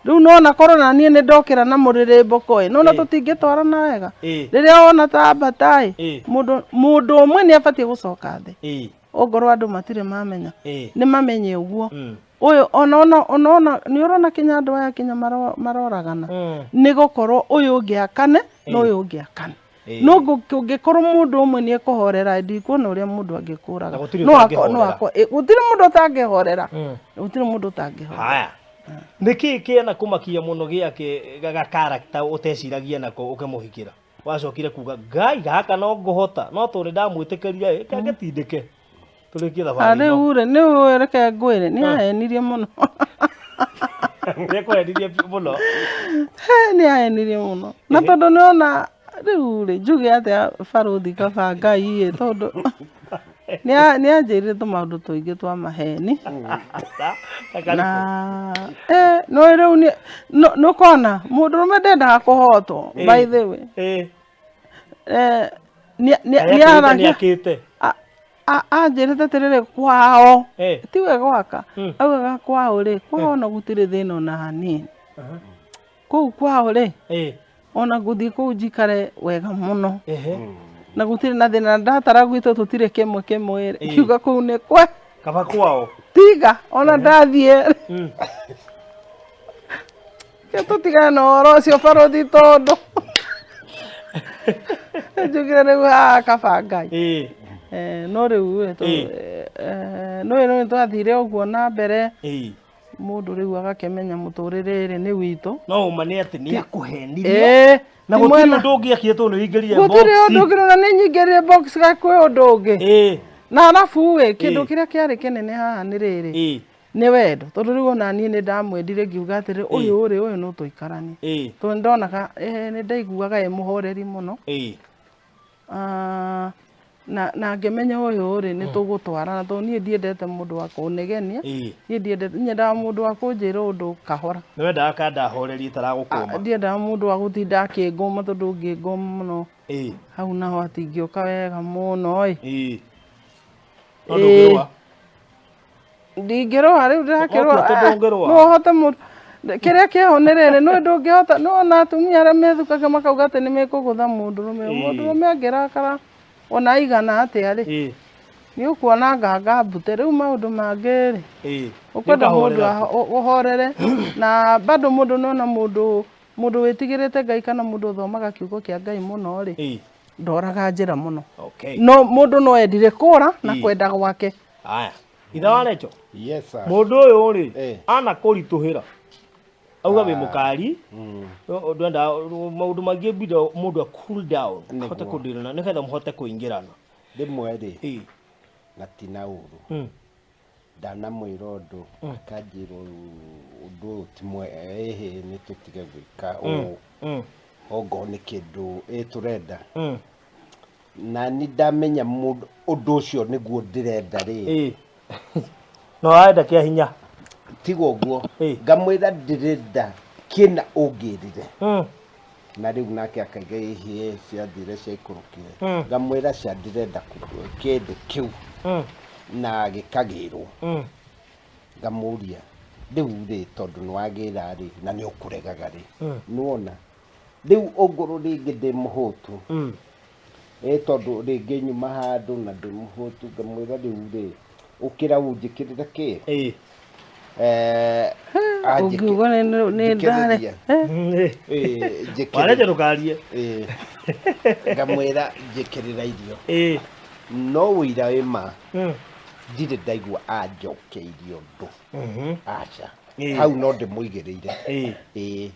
Rĩu nona korwo na niĩ nĩ ndokĩra na mũrĩrĩmbũko ĩ, nona tũtingĩtwarana wega. Rĩrĩa wona ta ambata ĩ, mũndũ ũmwe nĩ abatiĩ gũcoka thĩ. Ongorwo andũ matirĩ mamenya, nĩ mamenye ũguo. Ũyũ ona ona ona ona nĩ ũrona kinya andũ aya kinya maroragana, nĩ gũkorwo ũyũ ũngĩ akane na ũyũ ũngĩ akane. No kũngĩkorwo mũndũ ũmwe nĩ ekũhorera, ndikuona ũrĩa mũndũ angĩkũraga. Na gũtirĩ No ũtangĩhorera. Gũtirĩ mũndũ ũtangĩhorera. Gũtirĩ mũndũ ũtangĩhorera. Haya, nĩkĩ kĩana kũmakia mũno gĩake ga character ũteciragia nako ũkĩmũhikĩra? Wacokire kuga ngai gaka no ngũhota, no tondũ nĩndamwĩtĩkĩrire ĩ, kangĩtindĩke tũrĩkie thabarĩ ĩno. Rĩu rĩ, nĩ ũĩ, reke ngwĩre, nĩ ahenirie mũno. Nĩekũhenirie mũno. He, nĩ ahenirie mũno, na tondũ nĩ ona rĩu rĩ, njuge atĩa barũthi, kaba Ngai ĩ, tondũ nĩ anjĩrire tũmaũndũ tũingĩ twa maheni. Ta karĩkũ? Na no rĩu nĩ ũkona mũndũrũme ndendaga kũhotwo, by the way. Karĩa Nĩ akĩrĩte aragia nĩakĩte. Anjĩrĩte atĩrĩrĩ, kwao tiwe gwaka, augaga kwao rĩ, kwao ona gũtirĩ thĩna ona hanini, kũu kwao rĩ, ona ngũthiĩ kũu njikare wega mũno, na gũtirĩ na thĩna, na ndatara gwitũ tũtirĩ kĩmwe kĩmwe rĩ, kiuga kũu nĩ kwe Kaba kwao. Tiga ona ndathiĩ, reke tũtigane na ũhoro ũcio barũthi, tondũ njugire rĩu haha kaba Ngai. No rĩu ĩ, no rĩu twathire ũguo na mbere, mũndũ rĩu agakĩmenya mũtũrĩre rĩ nĩ witũ. No ũma nĩ atĩ nĩ akũhenirie. Na Ti gũtirĩ mwena. ũndũ ũngĩakire tondũ nĩ ũingĩrire Gũtirĩ box. ũndũ ũngĩ, na nĩ nyingĩrire box ga kwĩ ũndũ ũngĩ. Na arabu ĩ, kĩndũ kĩrĩa kĩarĩ kĩnene haha nĩ rĩrĩ, nĩ wendo, tondũ rĩu ona niĩ nĩ ndamwendire, ngiuga atĩrĩ, ũyũ rĩ, ũyũ no tũikaranie, tondũ nĩ ndonaga nĩ ndaiguaga e mũhoreri mũno. Ah, na ngĩmenya ũyũ rĩ, nĩ tũgũtwarana, tondũ niĩ ndiendete mũndũ wa kũnegenia. Niĩ ndiendete, nyendaga mũndũ wa kũnjĩra ũndũ kahora. Nĩ wendaga kanda horeri ĩtaragũkũma. Ndiendaga mũndũ wa gũtinda akĩngũma, tondũ ũngĩngũma mũno hau naho hatingĩũka wega mũno ĩ. No ndũngĩrũa. Ndingĩrũa rĩu, ndĩrakĩrũa. Okia tondũ ũngĩrũa. No ũhote mũndũ, kĩrĩa kĩho nĩ rĩrĩ, nĩ ndũngĩhota. No ona atumia arĩa methukaga makauga atĩ nĩ mekũgũtha mũndũrũme, mũndũrũme angĩrakara ona aigana atĩa rĩ, nĩ ũkuona nganga mbute. Rĩu maũndũ mangĩ rĩ, ũkwenda mũndũ Nĩũkahorera tu. ũhorere, na bado mũndũ nona mũndũ wĩtigĩrĩte Ngai kana mũndũ ũthomaga kiugo kĩa Ngai mũno rĩ, ndoraga njĩra mũno. No mũndũ no endire kũra na kwenda gwake. Haya, ithe wa Recho. Yes, sir. Mũndũ ũyũ rĩ, ana kũritũhĩra auga wĩ mũkari, ndwenda maũndũ maingĩ, mbida mũndũ a cool down ahote kũndĩrana nĩgetha mũhote kũingĩrana. Rĩmwe rĩ, na ti na ũru, ndanamwĩra ũndũ, akanjĩra ũndũ ũyũ ti mwega, ĩhĩ, nĩ tũtige gwĩka ũũ, ongorwo nĩ kĩndũ ĩ tũrenda, na ni ndamenya mũndũ ũndũ ũcio nĩguo ndĩrenda rĩ. No arenda kĩa hinya. Tiga ũguo, ngamwĩra ndĩrenda kĩna ũngĩrire, na rĩu nake akaiga ĩhĩ, ciathire ciaikũrũkire. Ngamwĩra cia ndĩrenda kĩndũ kĩu na gĩkagĩrwo. Ngamũria rĩu rĩ, tondũ nĩ wagĩra rĩ, na nĩ ũkũregaga rĩ, nĩwona rĩu ongorwo rĩngĩ ndĩ mũhũtu. Ĩ tondũ rĩngĩ nyuma handũ na ndĩ mũhũtu ngamwĩra rĩu rĩ ũkĩra ũnjĩkĩrĩre kĩ. Eh, anjĩkĩ- Ũngiuga nĩ ndarĩ. njĩkĩrĩria. Ĩ, njĩkĩrĩria. Warejo ndũkarie. Ĩ, ngamwĩra njĩkĩrĩra irio. Ĩ. No ũira wĩ ma ndirĩ ndaigua anjokeirie ũndũ. Aca. Ĩ. Hau no ndĩmũigĩrĩire. Ĩ. Ĩ.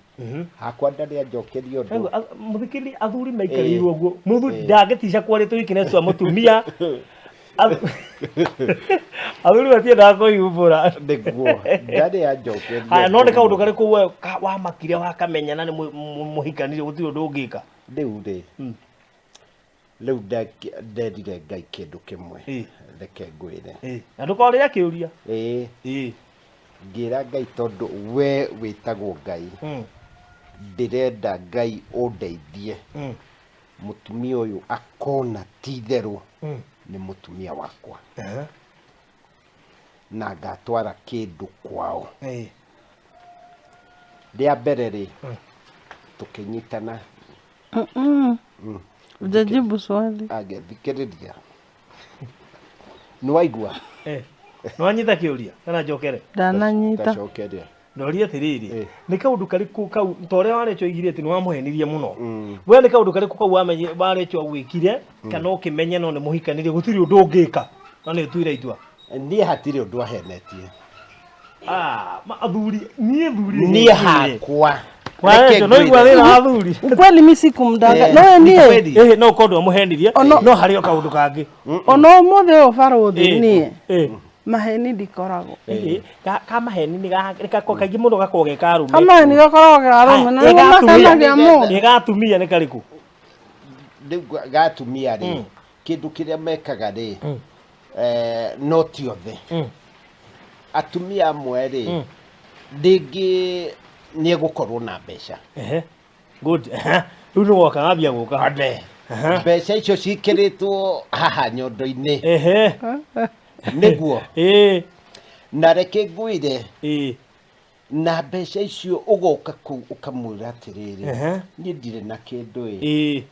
Hakwa ndarĩ anjokeria ũndũ. Mũthikĩrĩria athuri maikarĩirwo ũguo. Mũthuri ndangĩtica kwaria tũikiness twa mũtumia. Athuri matiendaga kwĩhumbũra. Nĩguo ndarĩ anjokeria. Haya, no nĩ kaũndũ karĩkũ we wamakire wakamenya na nĩ mũhikanire gũtirĩ ũndũ ũngĩka? Rĩu rĩ, rĩu nderire Ngai kĩndũ kĩmwe. Reke ngwĩre. Na ndũkorĩre kĩũria. Ĩĩ. Ngĩra Ngai tondũ we wĩtagwo Ngai. Ndĩrenda Ngai ũndeithie. Mũtumia ũyũ akona ti itherũ nĩ mũtumia wakwa. Na ngatwara kĩndũ kwao. Rĩa mbere rĩ, tũkĩnyitana. Hujajibu swali. Angĩthikĩrĩria. Nĩwaigua? Nĩwanyita kĩũria kana njokere? Ndananyita. Ndacokeria. Ndoria atĩrĩrĩ, nĩ kaũndũ karĩkũ kau ta ũrĩa Warĩcho oigire atĩ nĩwamũhenirie mũno. We nĩ kaũndũ karĩkũ kau Warĩcho agwĩkire kana ũkĩmenya no nĩ mũhikanire gũtirĩ ũndũ ũngĩka na nĩ ũtuire itua? Niĩ hatirĩ ũndũ ahenetie. Athuri, niĩ thuri. Niĩ hakwa. Warĩcho, no igua thĩna wa athuri. Ukweli mi sikumdanga. No niĩ. No ũkorwo ndwamũhenirie, no harĩ o kaũndũ kangĩ. Ona ũmũthĩ ũyũ barũthi niĩ. Maheni ndikoragwo. Ka maheni nĩ kaingĩ mũno gakoragwo ge ka arũme. Kamaheni gakoragwo ge arũme na nĩmo makenagia mũndũ. Ĩ gatumia nĩ karĩkũ? Rĩu gatumia rĩ, kĩndũ kĩrĩa mekaga rĩ, no ti othe. Atumia amwe rĩ, rĩngĩ nĩ egũkorwo na mbeca. Good. Rĩu nĩ woka wambia gũka. Mbeca icio cikĩrĩtwo haha nyondo-inĩ. Nĩguo. Na reke ngwĩre. Na mbeca icio ũgoka kũu ũkamwĩra atĩrĩrĩ, niĩ ndirĩ na kĩndũ ĩ.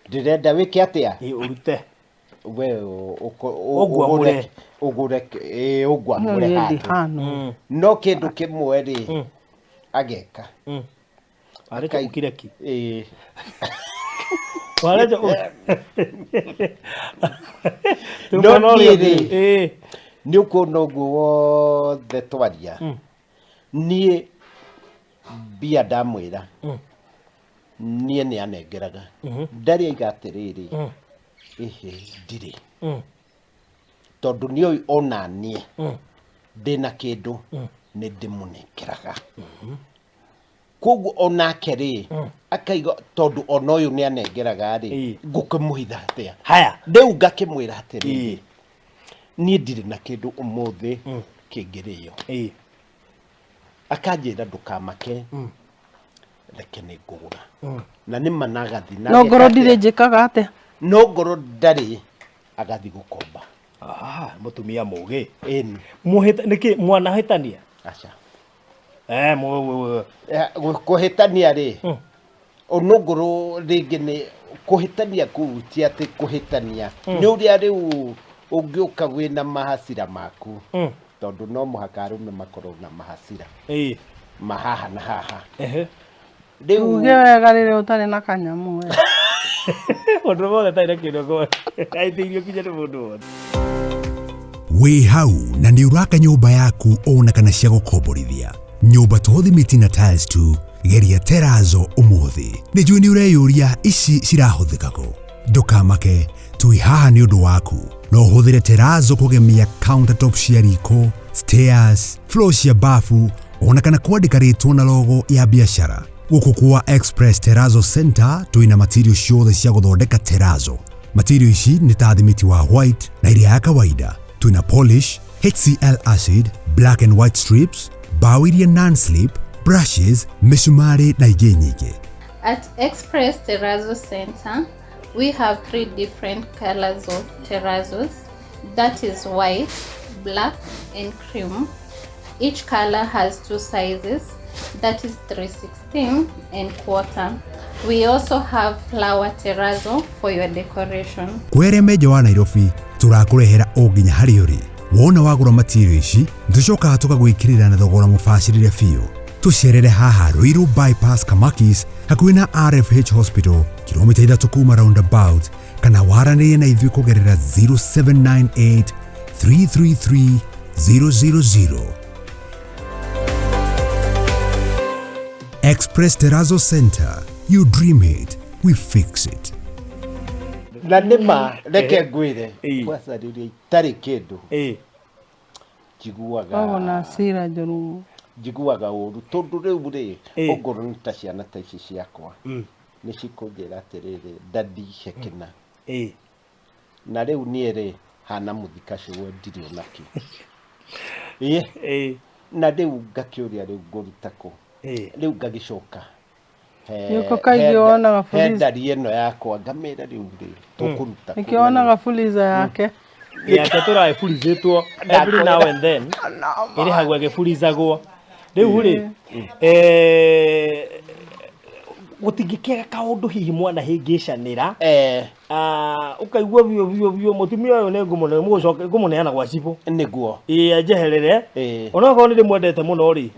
Ndĩrenda wĩke atĩa? Ũrute. We ũgũre ũngwamũre handũ. No kĩndũ kĩmwe rĩ, ageka. Warĩcho ũkireki. Ĩ. Warĩcho No niĩ rĩ, nĩ ũkuona ũguo wothe twaria. Niĩ mbia ndamwĩra. Niĩ nĩ anengeraga. Ndarĩ aiga atĩrĩrĩ, ĩhĩ ndirĩ. Tondũ nĩoĩ ona niĩ ndĩna kĩndũ nĩ ndĩmũnengeraga. Koguo onake rĩ, akaiga tondũ ona ũyũ nĩ anengeraga rĩ, ngũkĩmũhitha atĩa? Haya. Rĩu ngakĩmwĩra atĩrĩrĩ, niĩ ndirĩ na kĩndũ ũmũthĩ kĩngĩrĩo. Akanjĩra ndũkamake, reke nĩ ngũgũra. Na nĩ ma nagathi. No ngoro ndirĩ njĩkaga atĩa? No ngoro ndarĩ agathi gũkomba. Mũtumia mũgĩ. Ĩni. Nĩkĩ mwanahĩtania? Aca. Kũhĩtania rĩ, onongorwo rĩngĩ nĩ kũhĩtania kũu ti atĩ kũhĩtania. Nĩ ũrĩa rĩu ũngĩũka wĩna mahacira maku. Tondũ no mũhaka arũme makorwo na mahacira. Mahaha na haha. Rĩu uge wega rĩrĩa ũtarĩ na kanyamũ we. Mũndũ wothe atarĩ na kĩndũ aitĩirio kinya nĩ mũndũ wothe. Wĩ hau na nĩ ũraka nyũmba yaku ona kana cia gũkomborithia. Nyũmba to thimiti na tiles tu, geria terazo ũmũthĩ. Nĩ njũĩ nĩ ũreyũria ici cirahũthĩka kũ. Ndũkamake, twĩ haha nĩ ũndũ waku. No ũhũthĩre terazo kũgemia countertop cia riko, stairs, floor cia bafu, ona kana kwandĩka rĩtwa na logo ya biacara. Gũkũ kwa Express Terrazzo Center twĩna material ciothe cia gũthondeka terazo. Material ici nĩ ta thimiti wa white na ĩrĩa ya kawaida. Twĩna polish, HCl acid, black and white strips, bao iria non-slip, brushes, mĩcumarĩ na ingĩ nyingĩ. At Express Terrazzo Center, we have 3 different colors of terrazos. That is white, black, and cream. Each color has 2 sizes, that is 3/16 and 1/4. We also have flower terrazzo for your decoration. Kwĩ arĩa me nja wa Nairobi tũrakũrehera o nginya harĩa ũrĩ. Wona wagũra material ici tũcokaga tũgagwĩkĩrĩra na thogora mũbacĩrĩre biũ. Tũcerere haha Ruiru Bypass Kamakis hakuhĩ na RFH Hospital kilomita 3 kuma roundabout, kana waranĩrie na ithuĩ kũgerera 0798 333 000. Express Terrazzo Center. You dream it, we fix it. Na nĩ ma reke ngwĩre, kwanza rĩrĩa itarĩ kĩndũ njiguaga Wagwo na hasira njũru. Njiguaga ũru tondũ rĩu rĩ, ongorwo nĩ ta ciana ta ici ciakwa, nĩ cikũnjĩra atĩrĩrĩ, "Daddy, hekena." Na rĩu niĩ rĩ, hana mũthikacũ, we ndirĩ onakĩ. Ĩ na rĩu ngakĩũria, rĩu ngũruta kũ? Rĩu ngagĩcoka Nĩũko kaingĩ wonaga he Fuliza. Ndari ĩno yakwa, ngamĩra rĩu rĩ, tũkũruta kũ? Nĩkĩo wonaga Fuliza yake. Yake tũraĩburizĩtwo every now and then, ĩrĩhagwo ĩgĩburizagwo. Rĩu rĩ, gũtingĩkĩaga kaũndũ hihi mwana hĩngĩcanĩra. Ũkaigua biũ biũ biũ mũtumia ũyũ nĩ ngũmũneana gwa cibũ. Nĩguo. Ĩĩ, anjeherere, onokorwo nĩ ndĩmwendete mũno rĩ.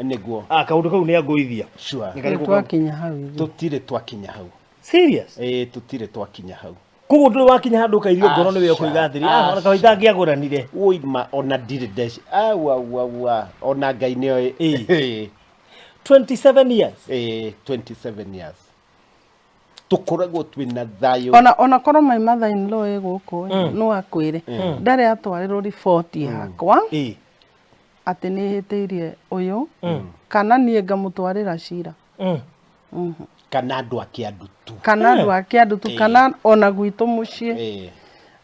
Kaũndũ kau nĩ angũithia. Sure. Nĩ karĩkũ kau? Twakinya hau ithuĩ. Tũtirĩ twakinya hau. Serious? Ĩĩ, tũtirĩ twakinya hau. Koguo ndũrĩ wakinya handũ ũkairio ngoro nĩwe ũkoiga atĩrĩ, "Ah, ona kaũ itangĩagũranire"? Ũima ona ndirĩ ndeci au au au au, ona Ngai nĩoĩ. Ĩĩ. 27 years. Ĩĩ, 27 years tũkoragwo twĩna thayũ. Ona korwo my mother in law ĩ gũkũ ĩ, no akwĩre ndarĩ atwarĩrwo riboti yakwa atĩ nĩ hĩtĩirie ũyũ kana niĩ ngamũtwarĩra cira. Kana andũ a Kĩandutu. Kana andũ a Kĩandutu, kana ona gwitũ mũciĩ.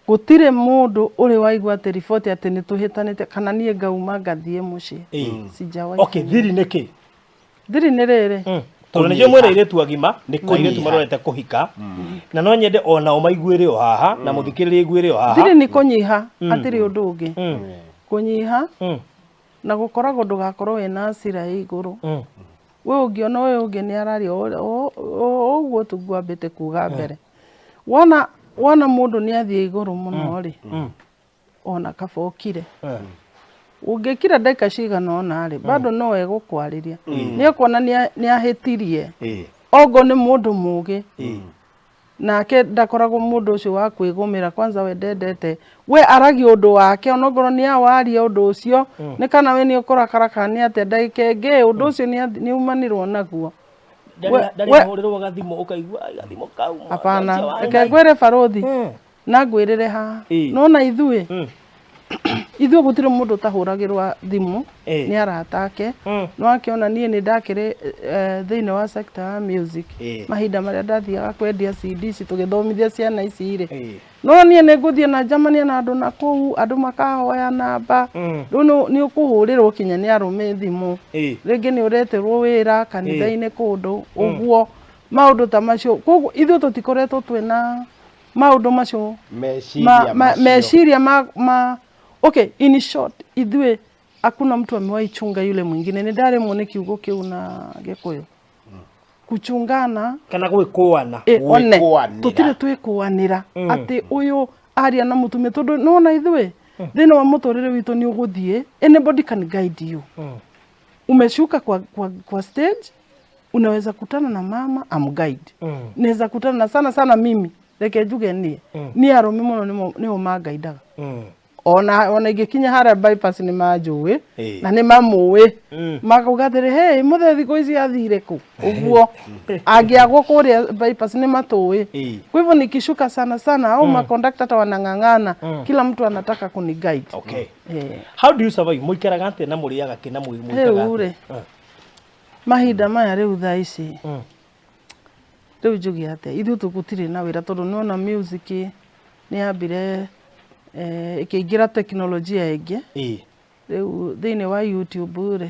Gũtirĩ mũndũ ũrĩ waigua atĩ riboti atĩ nĩ tũhĩtanĩte kana niĩ ngauma ngathiĩ mũciĩ. Sijawahi. Okay, thiri nĩ kĩ? Thiri nĩ rĩrĩ. Tondũ nĩkĩo mwĩna airĩtu agima Nĩ na airĩtu kũnyiha. marorete kũhika, na no nyende onao maiguĩre o haha na mũthikĩrĩrie aiguĩre o haha. Thiri nĩ kũnyiha, hatirĩ ũndũ ũngĩ. Kũnyiha na gũkoragwo ndũgakorwo wĩna hasira ĩ igũrũ. We ũngĩona ũyũ ũngĩ nĩ araria ũguo tu ngwambĩte kuga mbere. Wona mũndũ nĩ athiĩ igũrũ mũno rĩ, ona kaba ũkire. Ũngĩkira ndagĩka cigana ũna rĩ, bado no egũkwarĩria. Nĩ ekuona nĩ ahĩtirie. Ongo nĩ mũndũ mũgĩ. Nake ndakoragwo mũndũ ũcio wa kwĩgũmĩra. Kwanza we ndendete we aragia ũndũ wake, onokorwo nĩ awaria ũndũ ũcio nĩ kana we nĩ ũkũrakara kana nĩ atĩa, ndagĩka ĩngĩ ũndũ ũcio nĩ aumanirwo naguo. Ndarĩ ahũrĩrwo gathimũ ũkaigua, "Ai, gathimũ kau Hapana, ũcio wa reke Ngai." ngwĩre barũthi, na ngwĩrĩre haha, nona ithuĩ gũtirĩ mũndũ ũtahũragĩrwo thimũ nĩ arata ake. No akĩona niĩ nĩ ndakĩrĩ thĩinĩ wa sector ya music, mahinda marĩa ndathiaga kwendia CD ici tũgĩthomithia ciana ici rĩ, no niĩ nĩ ngũthiĩ na njamania na andũ na kũu, andũ makahoya namba. Rĩu nĩ ũkũhũrĩrwo kinya nĩ arũme thimũ, rĩngĩ nĩ ũretĩrwo wĩra kanitha-inĩ kũndũ ũguo, maũndũ ta macio. Koguo ithuĩ tũtikoretwo twĩna maũndũ macio. Meciria macio. Meciria ma okay, in short, ithuĩ hakuna mtu amewahi chunga yule mwingine. Nĩ ndaremwo nĩ kiugo kĩu na Gĩkũyũ, kuchungana. Kana gwĩkũana. One. Gwĩkũanĩra. Tũtirĩ twĩkũanĩra atĩ ũyũ aria na mũtumia, tondũ nona ithuĩ thĩinĩ wa mũtũrĩre witũ nĩ ũgũthiĩ, anybody can guide you. Umeshuka kwa stage, unaweza kutana na mama am guide, naweza kutana na sana sana, mimi reke njuge niĩ niĩ arũme mũno nĩo mangaidaga. Ona ingĩkinya harĩa bypass nĩ manjũĩ na nĩ mamũĩ, makauga atĩrĩ, "Hey, mũthee thikũ ici athire kũ?" Ũguo angĩagwo kũrĩa bypass nĩ matũĩ. Kwa hivyo nikishuka sana sana au makondakta hata wanang'ang'ana, kila mtu anataka kuniguide. How do you survive? Mũikaraga atĩa na mũrĩaga kĩ na mwĩkaga Rĩu atĩa? rĩ, mahinda maya rĩu thaa ici, rĩu njuge atĩa, ithuĩ tũgũtirĩ na wĩra tondũ nĩwona music nĩ yambire ĩkĩingĩra teknolojia ĩngĩ. Rĩu thĩinĩ wa YouTube rĩ,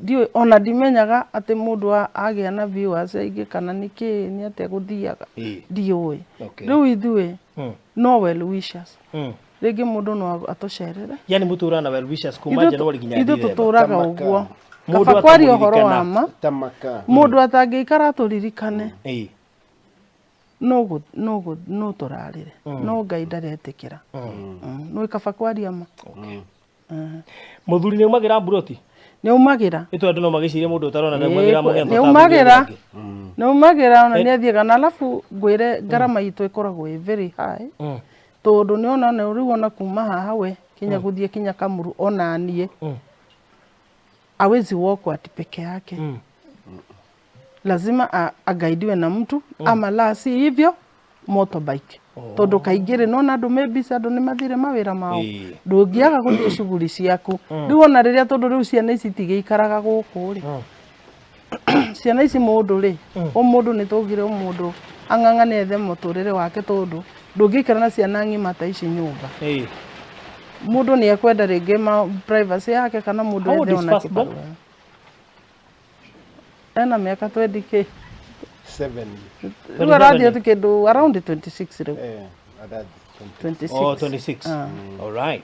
ndiũĩ ona ndimenyaga atĩ mũndũ agĩa na viewers aingĩ kana nĩ kĩĩ, nĩ atĩa gũthiaga, ndiũĩ. Rĩu ithuĩ no well wishers, rĩngĩ mũndũ no atũcerere. Yani mũtũraga na well wishers kuma Ithuĩ January nginya ithuĩ December. tũtũraga ũguo. Mũndũ Kaba kwaria ũhoro wa atamũririkana. ma Tamaka. mũndũ atangĩikara atũririkane Ĩĩ. no tũrarĩre no Ngai ndaretĩkĩra. No kaba kwaria ma. Mũthuri nĩ aumagĩra mburoti? Nĩ aumagĩra. Nĩ tondũ no magĩcirie mũndũ ũtarona ndaumagĩra mũgetho. Nĩ aumagĩra. Nĩ aumagĩra ona nĩ athiaga na alafu ngwĩre ngarama itũ ĩkoragwo ĩ very high tondũ nĩ ona rĩu ona kuma haha we kinya gũthiĩ kinya Kamuru ona niĩ awezi walk ati peke yake. Lazima agaidiwe na mtu ama la si hivyo motorbike. Tondũ kaingĩ rĩ nona andũ me busy, andũ nĩ mathire mawĩra mao, ndũngĩaga gũthiĩ shughuli ciaku. Rĩu ona rĩrĩa tondũ rĩu ciana ici itigĩikaraga gũkũ rĩ, ciana ici mũndũ rĩ, o mũndũ nĩ twaugire o mũndũ ang'ang'ane ethe mũtũrĩre wake tondũ ndũngĩikara na ciana ng'ima ta ici nyũmba. Mũndũ nĩ ekwenda rĩngĩ ma privacy yake kana mũndũ How old ethe is ona first born? kĩbarũa. Ena mĩaka 20 kĩ? 7. Rĩu arathiĩ atĩ kĩndũ around 26 rĩu. 26. Oh, 26. All right.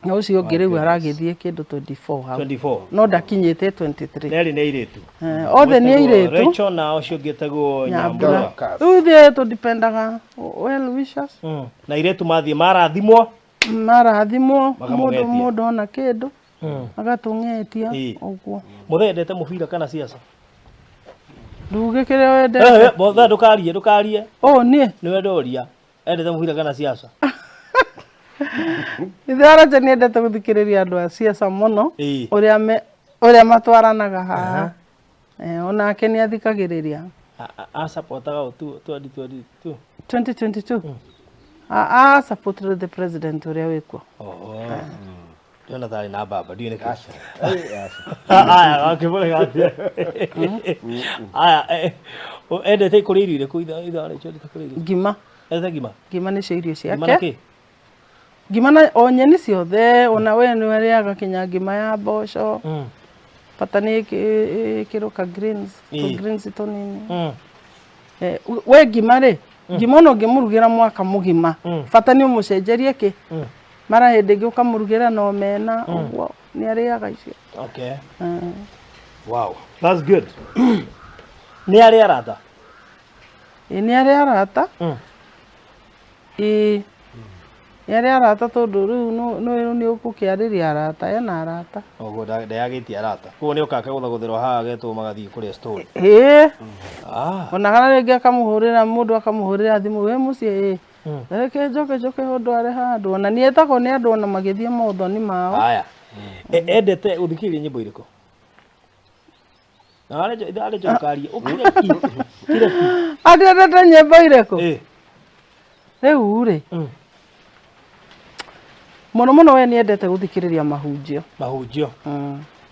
Na ũcio ũngĩ rĩu aragĩthiĩ kĩndũ 24 hau. 24. No ndakinyĩte 23. Nerĩ nĩ airĩtu. Othe nĩ airĩtu. Rachel na ũcio ũngĩ etagwo Nyambura. Nyambura. Rĩu ithuĩ tũdipendaga well wishers. Na airĩtu mathiĩ marathimwo. Marathimwo Makamũgetia. mũndũ mũndũ ona kĩndũ agatũng'etia ũguo. Mũthee endete mũbira kana siasa? Nduge kĩrĩa wendete. Mũthee ndũkarie ndũkarie. Oh niĩ. Nĩwe ndoria. Endete mũbira kana siasa? Ithe Araja nĩ endete gũthikĩrĩria andũ a siasa mũno ũrĩa matwaranaga haha. Onake nĩ athikagĩrĩria. Asapotaga ũ 2022? 2022? A supported the president ũrĩa wĩkuo. Ndĩrona tarĩ na mbamba ndiũĩ nĩkĩ. Aya gakĩmũrega atĩa? Aya endete kũrĩa irio irĩkũ ithe wa Rachel endete kũrĩa irio? Ngima. Endete ngima? Ngima nĩcio irio Ngima na ciake. kĩ? Ngima na o nyeni ciothe ona we nĩ arĩaga kinya ngima ya mboco. Bata nĩ ĩkĩrwo ka greens, tũ greens tũnini. We ngima rĩ, ngima ona ũngĩmũrugĩra mwaka mũgima, bata nĩ ũmũcenjerie kĩ? Mara hĩndĩ ĩngĩ ũkamũrugĩra na omena, ũguo nĩ arĩaga icio. Okay. Wow, that's good. Nĩ arĩ arata? Ĩĩ nĩ arĩ arata. Ĩĩ nĩ arĩ arata tondũ rĩu nĩ ũgũkĩarĩria arata, ena arata. Ũguo ndeyagĩtie arata. Koguo nĩ okaga gũthagũthĩrwo haha agetwo magathiĩ kũrĩa story. Ĩĩ. Ona kana rĩngĩ akamũhũrĩra mũndũ akamũhũrĩra thimũ wĩ mũciĩ ĩĩ. Reke njoke njoke ũndware handũ. Ona nĩ etagwo nĩ andũ ona magĩthiĩ maũthoni mao. Aya. Endete gũthikĩrĩria nyĩmbo irĩkũ? Na arĩ ndũkarie. Ũkire ki. Kire ki. Atĩ endete nyĩmbo irĩkũ? Rĩu rĩ, mũno mũno we nĩ endete gũthikĩrĩria mahunjio. Mahunjio.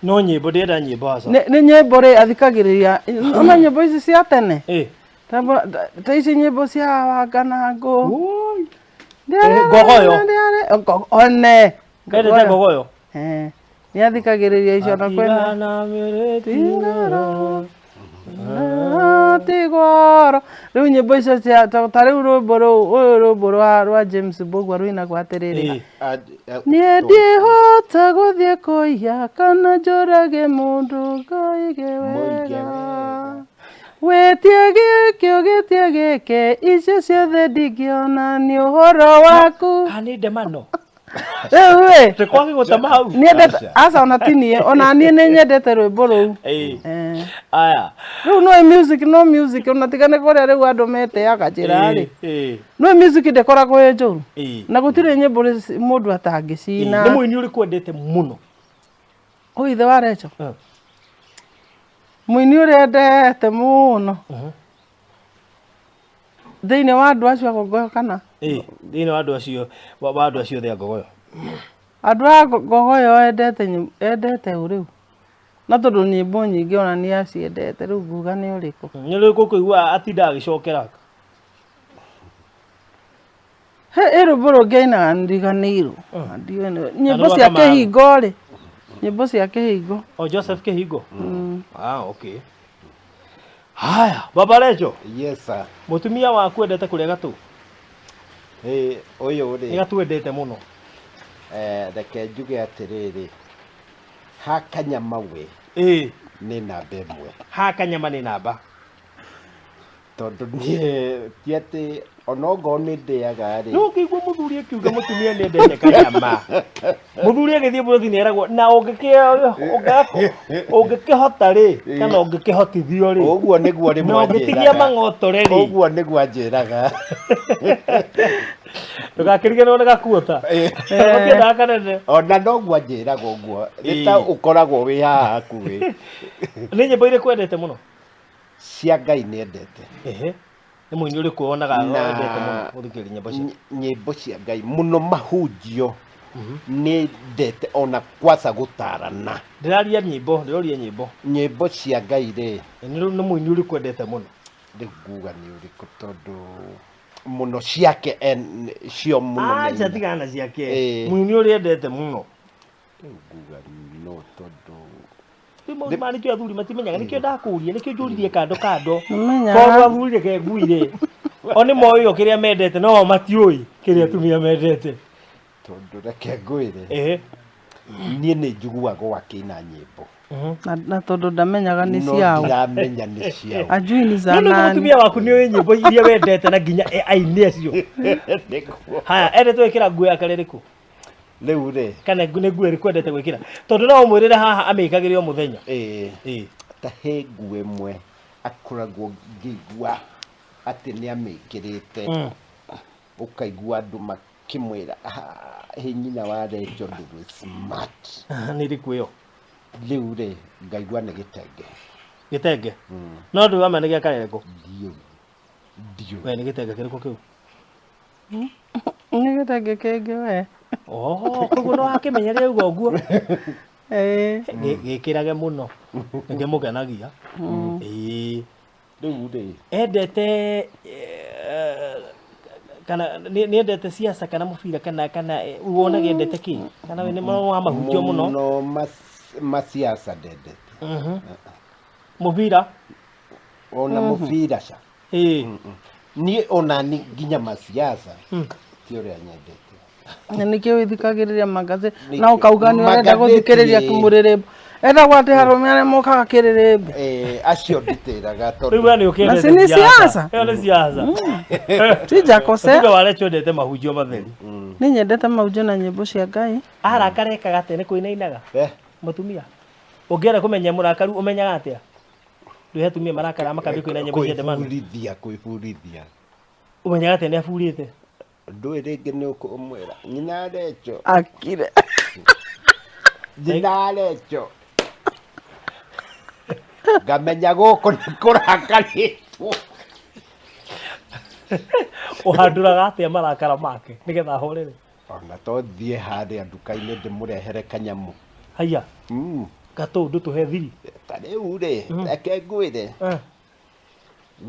No nyĩmbo ndĩenda nyĩmbo aca. Nĩ nyĩmbo rĩ athikagĩrĩria ona nyĩmbo ici cia tene. Ta ici nyĩmbo cia Wanganangũ. Ngogoyo. One. Endete ngogoyo. Nĩ athikagĩrĩria icio na kwĩna. Tigoro. Rĩu nyĩmbo icio cia ta rĩu rwĩmbo rũu ũyũ rwĩmbo rwa James Mbũgua rũinagwo atĩrĩrĩ. Niĩ ndihota gũthiĩ kũiya kana njũrage mũndũ ngoige wega. Wĩtie gĩkĩ ũgĩtie gĩkĩ icio ciothe ndingĩona nĩ ũhoro waku. Kana nĩ ndemano? Rĩu ĩ. Tũkwage gũtema hau. Niendete aca ona ti niĩ ona niĩ nĩ nyendete rwĩmbo rũu. Aya. Rĩu no music no music ona tiga nĩ kũrĩa rĩu andũ meteaga njĩra rĩ. No music ndĩkoragwo ĩ njũru. Na gũtirĩ nyĩmbo mũndũ atangĩcina. Nĩ mũini ũrĩkũ wendete mũno? Ũyũ ithe wa Rachel? Mũini ũrĩa endete mũno. Thĩinĩ wa andũ acio a Ngogoyo kana? Thĩinĩ wa andũ acio wa andũ acio othe a Ngogoyo. Andũ a Ngogoyo endete endete ũ rĩu? Na tondũ nyĩmbo nyingĩ ona nĩ aciendete rĩu nguga nĩ ũrĩkũ? Nĩ ũrĩkũ ũkũigua atinda agĩcokera? He ĩ rwĩmbo rũngĩ ainaga nĩriganĩirwo. Nyĩmbo cia Kĩhingo rĩ. Nyĩmbo cia Kĩhingo. Oh, Joseph Kĩhingo? Ah, okay. Haya, Baba Rachel. Yes sir. Mũtumia waku endete kũrĩa gatũ? Ũyũ rĩ. Nĩ gatũ endete mũno. Reke njuge atĩrĩrĩ. Ha kanyama we Ĩĩ. Nĩ namba ĩmwe. Ha kanyama nĩ namba. Tondũ niĩ ti atĩ onongorwo nĩ ndĩaga rĩ. No ũkĩigua mũthuri akiuga mũtumia nĩ endete kanyama. Mũthuri agĩthiĩ bũrũri nĩ eragwo na ũngĩkĩhota rĩ kana ũngĩkĩhotithio rĩ. Ũguo nĩguo rĩmwe Na ũngĩtigia anjĩraga. mang'otore rĩ. Ũguo nĩguo anjĩraga. Ndũgakĩriganĩrwo nĩ gakuota. Gũtiendaga kanene. Ona noguo anjĩraga ũguo. Nĩ ta ũkoragwo wĩ haha hakuhĩ. Nĩ nyĩmbo irĩkũ wendete mũno? Cia Ngai nĩ endete. Ehe. Nĩ mũini ũrĩkũ wonaga Na wendete mũno gũthikĩrĩria nyĩmbo ciake? Nyĩmbo cia Ngai mũno mahunjio nĩ ndete ona kwaca gũtarana. Ndĩraria nyĩmbo, ndĩroria nyĩmbo. Nyĩmbo cia Ngai rĩ. Nĩ mũini ũrĩkũ wendete mũno? Rĩu nguga nĩ ũrĩkũ tondũ mũno ciake cio mũno nĩ Acha tigana na ciake. Ĩĩ. Mũini ũrĩa endete mũno. Rĩu nguga no tondũ Rĩu maũndũ maya nĩkĩo athuri matimenyaga, nĩkĩo ndakũria, nĩkĩo njũririe kando kando. Nĩmenyaga. Koguo athuri reke nguire. O nĩ moĩ o kĩrĩa mendete no o matiũĩ kĩrĩa atumia mendete. Tondũ reke ngwĩre. Ehe. Niĩ nĩ njiguaga akĩina nyĩmbo. Na tondũ ndamenyaga nĩ No ciao. ndiramenya nĩ ciao. Ajui ni za No nĩguo nani. mũtumia waku nĩ ũĩ nyĩmbo iria wendete na nginya aini acio. Nĩguo. Haya, endete gwĩkĩra nguo ya kara ĩrĩkũ? Rĩu rĩ. Kana nĩ nguo ĩrĩkũ endete gwĩkĩra? Tondũ no ũmwĩrĩre haha amĩkagĩre o mũthenya. Ĩĩ. Ĩĩ. Ta he nguo ĩmwe akoragwo ngĩigua atĩ nĩ amĩkĩrĩte. Ũkaigua andũ makĩmwĩra, hĩ nyina wa Rachel ndũrĩ smart. Nĩ ĩrĩkũ ĩyo? Rĩu rĩ, ngaigua nĩ gĩtenge. Gĩtenge? No ndũĩ wama nĩ gĩa kara ĩrĩkũ? Ndiũĩ. Ndiũĩ. We nĩ gĩtenge kĩrĩkũ kĩu? Nĩ gĩtenge kĩngĩ we. Oho, koguo no wakĩmenya rĩu ũguo. Ĩĩ. Gĩkĩrage mũno. Nĩkĩmũkenagia. Ĩĩ. Rĩu rĩ. Endete kana nĩ endete siasa kana mũbira kana wonaga endete kĩ? Kana we nĩ wa mahunjio mũno? Mũno masiasa ndendete. Mũbira? Ona mũbira ca. Ĩĩ. Niĩ ona ni nginya masiasa ti ũrĩa nyendete. Na nĩkĩo wĩthikagĩrĩria magathĩti Nĩkĩo. na ũkauga nĩ ũrenda Magathĩti gũthikĩrĩria rĩ. kĩmũrĩrĩmbũ. Etagwo atĩ arũme arĩa mokaga kĩrĩrĩmbĩ. Acio nditĩraga tondũ. Rĩu we nĩ ũkĩendete Na si nĩ siasa? Ĩyo nĩ siasa. Sijakosea. Tuge wa Rachel endete mahunjio matheri. Nĩ nyendete mahunjio na nyĩmbo cia Ngai. Arakara ekaga atĩa? Nĩ kũinainaga? Mũtumia. Ũngĩenda kũmenya mũrakaru ũmenyaga atĩa? Rĩu he atumia marakara makambia kũina nyĩmbo cia ndemano. Kwĩburithia, kwĩburithia. Ũmenyaga atĩa nĩ aburĩte? Ndũĩ rĩngĩ nĩ ũkũmwĩra nyina Rachel. Akire. Nyina Rachel. Ngamenya gũkũ nĩ kũrakarĩtwo. Ũhandũraga atĩa marakara make nĩgetha ahorere? Ona to thiĩ harĩa nduka-inĩ ndĩmũrehere kanyamũ. Haiya. Gatũ ndũtũhe thiri. Ta rĩu rĩ, reke ngwĩre.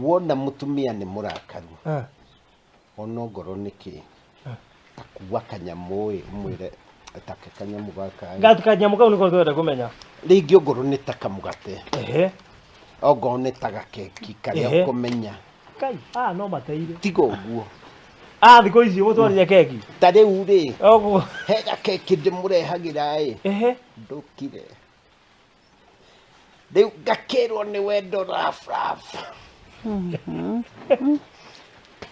Wona mũtumia nĩ mũrakaru. Ona ngorwo nĩ kĩ. Takua kanyamũ ĩ, ũmwĩre take kanyamũ gaka ĩ. Gatu kanyamũ kau nĩko twenda kũmenya. Rĩngĩ ongorwo nĩ ta kamũgate. Ehe. Ongorwo nĩ ta gakeki karĩa Ehe. ũkũmenya. Kai, no mateire. Tiga ũguo. Thikũ ici ũgũtwarire keki. Ta rĩu rĩ. Ũguo. He gakeki ndĩmũrehagĩra ĩ. Ehe. Ndũkire. Rĩu ngakĩrwo nĩ wendo raf raf.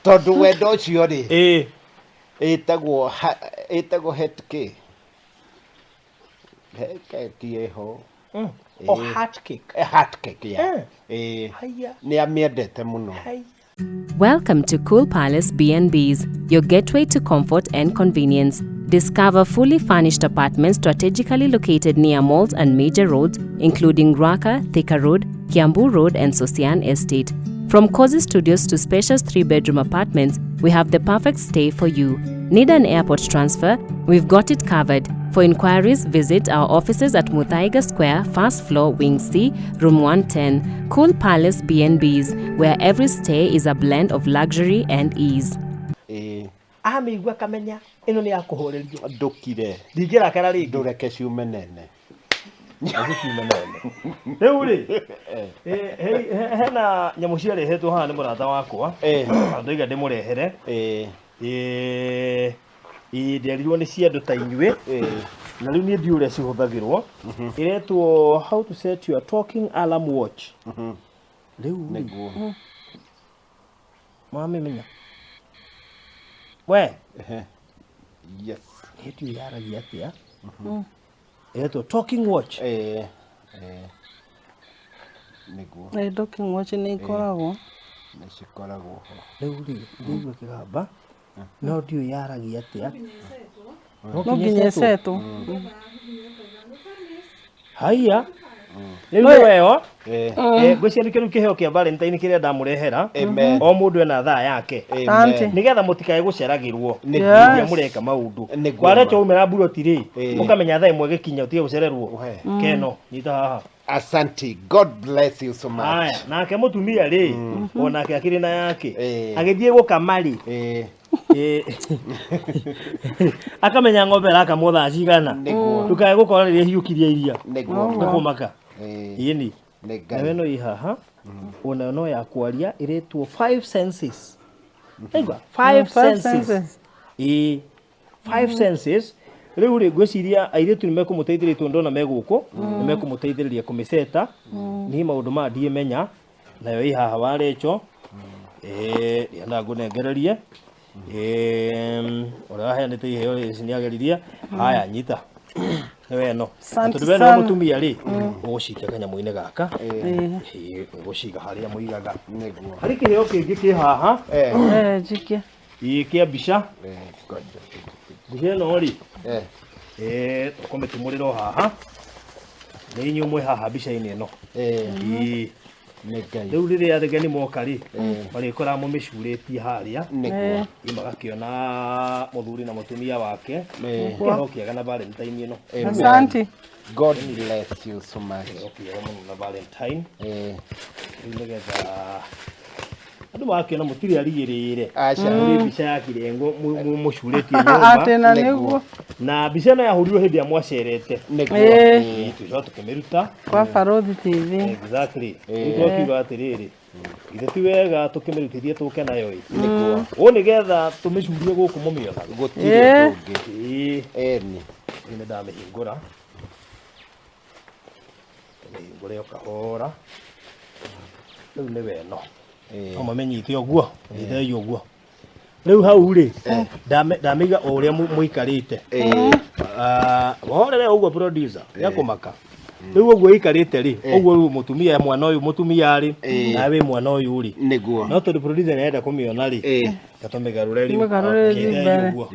Tondũ wendo ũcio rĩ. Ĩĩ. Ĩtagwo het kĩ? He keki ĩho. O heart cake. Heart cake, yeah. Ĩĩ. Haiya. Nĩ amĩendete mũno. Welcome to Cool Palace B&Bs, your gateway to comfort and convenience. Discover fully furnished apartments strategically located near malls and major roads, including Ruaka, Thika Road, Kiambu Road, and Sosian Estate. From cozy studios to spacious 3-bedroom apartments, we have the perfect stay for you. Need an airport transfer? We've got it covered. For inquiries, visit our offices at Muthaiga Square, first floor, Wing C, Room 110. Cool Palace B&Bs, where every stay is a blend of luxury and ease. Amĩigua kamenya ĩno nĩ ya kũhorerio. Ndũkire. Ndingĩrakara rĩngĩ. Ndũreke ciume nene. Ciume nene. Rĩu rĩ, hena nyamũ ciarehetwo haha nĩ mũrata wakwa. Ndoiga ndĩmũrehere. Ĩĩ, nderirwo nĩ cia andũ ta inyuĩ. Na rĩu niĩ ndiũ ũrĩa cihũthagĩrwo. Ĩretwo how to set your talking alarm watch. Rĩu rĩ, Nĩguo. Mwamĩmenya we? Ehe. Yes. Niĩ ndiũ yaragia atĩa. Ĩretwo talking watch. Eh, eh. Nĩguo. Nĩ talking watch nĩ ikoragwo. Nĩ cikoragwo ho. Rĩu rĩ, ndĩigua kĩgamba no ndiũ yaragia atĩa. No nginya ĩcetwo. Haiya, rĩu nĩ weo. Eh. Ngwĩciria nĩkĩo rĩu kĩheo kĩa Valentine kĩrĩa ndamũrehera. Amen. O mũndũ ena thaa yake, Asante. nĩgetha mũtikae gũceragĩrwo Nĩguo. rĩrĩa mũreka maũndũ. Nĩguo. Warecha umĩra mburoti rĩ, ũkamenya thaa 1 gĩkinya ũtige gũcererwo. We. Keno nyita haha. Asante. God bless you so much. Haya, nake mũtumia rĩ, onake akĩrĩ na yake. Agĩthiĩ gũkama rĩ, akamenya ng'ombe ĩrakamwo thaa cigana. Nĩguo. Ndũkae gũkora rĩrĩa ĩhiũkirie iria. Nĩguo. Nĩkũmaka. Ĩni. Nĩ Ngai. Nayo ĩno ĩ haha, onayo no ya kwaria, ĩrĩtwo five senses. Aigua, five Five senses. senses. Ĩĩ, five senses. Rĩu rĩ, ngwĩciria airĩtu nĩ mekũmũteithĩrĩria tondũ ndona me gũkũ, nĩ mekũmũteithĩrĩria kũmĩceta. Niĩ maũndũ maya ndiĩmenya. Nayo ĩ haha warecho. Ndienda ngũnengererie. Ũrĩa waheanĩte iheo ici nĩ ageririe. Haya, nyita. Nĩwe ĩno. Asante Tondũ we nĩwe sana. mũtumia rĩ, ũgũcikia kanyamũ-inĩ gaka. Ĩĩ, ũgũciga harĩa mũigaga. Nĩguo. Harĩ kĩheo kĩngĩ kĩ haha. Eh, njikie. Ĩĩ, kĩa mbica. God. Mbica ĩno rĩ, tũkũmĩtumũrĩra o haha. Nĩ inyuĩ mwĩ haha mbica-inĩ ĩno. Ĩĩ. Nĩ Ngai. Rĩu rĩrĩa arĩgeni moka rĩ, marĩkoraga mũmĩcurĩtie harĩa. Nĩguo. Ĩ, magakĩona mũthuri na mũtumia wake. Kĩheo kĩega na Valentine ĩno. Amen. Asante. God bless you so much. Kĩheo kĩega mũno na Valentine. Rĩu nĩgetha andũ magakĩona mũtirĩ arigĩrĩre. Aca. Mũrĩ mbica ya Kirengo mũcurĩtie nyũmba. Atĩ na nĩguo. Na mbica ĩno yahũrirwo hĩndĩ ĩrĩa mwacerete. Nĩguo. Ĩĩ, tũcoka tũkĩmĩruta. Kwa Barothi TV. Exactly. Rĩu twakiuga atĩrĩrĩ, ithe ti wega tũkĩmĩrutithie tũke nayo ĩ. Nĩguo. Ũũ nĩgetha tũmĩcurie gũkũ mũmĩonaga. Gũtirĩ ũndũ ũngĩ. Ĩĩ. Eni. Rĩu nĩ ndamĩhingũra. Tũmĩhingũre o kahora. Rĩu nĩ weno. No mamĩnyite ũguo, nyitei ũguo. Rĩu hau rĩ, ndamĩiga o ũrĩa mũikarĩte. Wahorere ũguo producer, ya kũmaka. Rĩu ũguo ĩikarĩte rĩ, ũguo rĩu mũtumia mwana ũyũ mũtumia rĩ, nawe wĩ mwana ũyũ rĩ. Nĩguo. No tondũ producer nĩarenda kũmĩona rĩ, gatũmĩgarũre rĩu. Mĩgarũre Okay, rĩu there mbere. you go.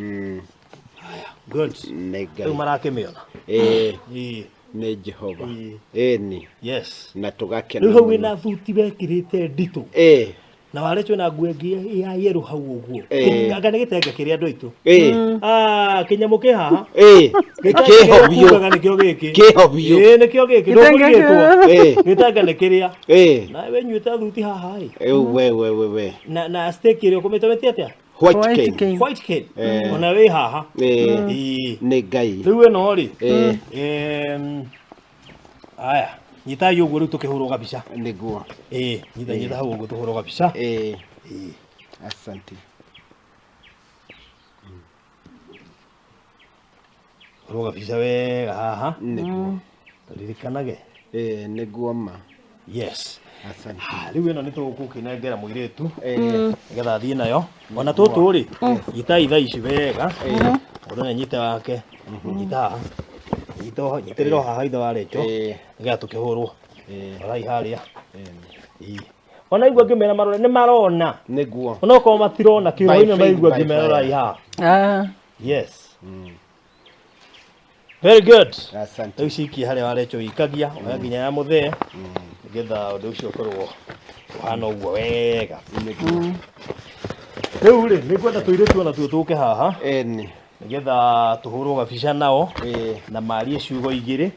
Good. Nĩ Ngai. Rĩu marakĩmĩona. Ĩĩ. Nĩ Jehova. Eni. Yes. Na tũgakena. Rĩu hau mũno. wĩna thuti wekĩrĩte nditũ. Na warĩtwo na nguo ĩngĩ ya yerũ hau ũguo. Anga nĩ gĩtenge kĩrĩa andũ aitũ. Ah, kĩnyamũ kĩ haha. Gĩtenge Kĩho kĩrĩa biũ. kugaga nĩkĩo gĩkĩ. Kĩho biũ. Ĩĩ, nĩkĩo gĩkĩ. Gĩtenge Ndũkũrigĩtwo. kĩrĩa. Gĩtenge nĩ kĩrĩa. Eh. Na we nyuĩte thuti haha ĩ. We we we we. Na steak ĩrĩa ũkũmĩte wĩtie atĩa? White White cane. cane. White cane. Ona wĩ haha. Ĩĩ. Nĩ Ngai. Rĩu ĩno rĩ. Aya, nyitai ũguo rĩu tũkĩhũrwo gabica. Nĩguo. Ĩĩ, nyita nyita hau ũguo tũhũrwo gabica. Asante. Hũrwo gabica wega haha. Nĩguo. Tũririkanage. Nĩguo ma. Yes. Asante. Rĩu ĩno nĩ tũgũkĩnengera mũirĩtu nĩgetha athiĩ nayo. Ona tũtũ rĩ, nyitai thaa ici wega. Mũndũ nĩ anyite wake. Nyita haha. Nyita oho, nyitĩrĩra o haha ithe wa Rachel. Nĩgetha tũkĩhũrwo. Rorai harĩa. Ĩĩ. Ona igua ngĩmera marore nĩ marona. Nĩguo. Onokorwo matirona kĩroinĩ By faith, maigua by ngĩmera fire. rorai haha. Ah. Yes. Very good. Asante. Rĩu cikie harĩa warechwo ikagia, oya nginya ya mũthee, nĩgetha ũndũ ũcio ũkorwo ũhana ũguo wega. Nĩguo. Rĩu rĩ, nĩ ngwenda tũirĩtu ona tuo tũke haha. Eni. Nĩgetha tũhũrwo gabica nao na marie ciugo igĩrĩ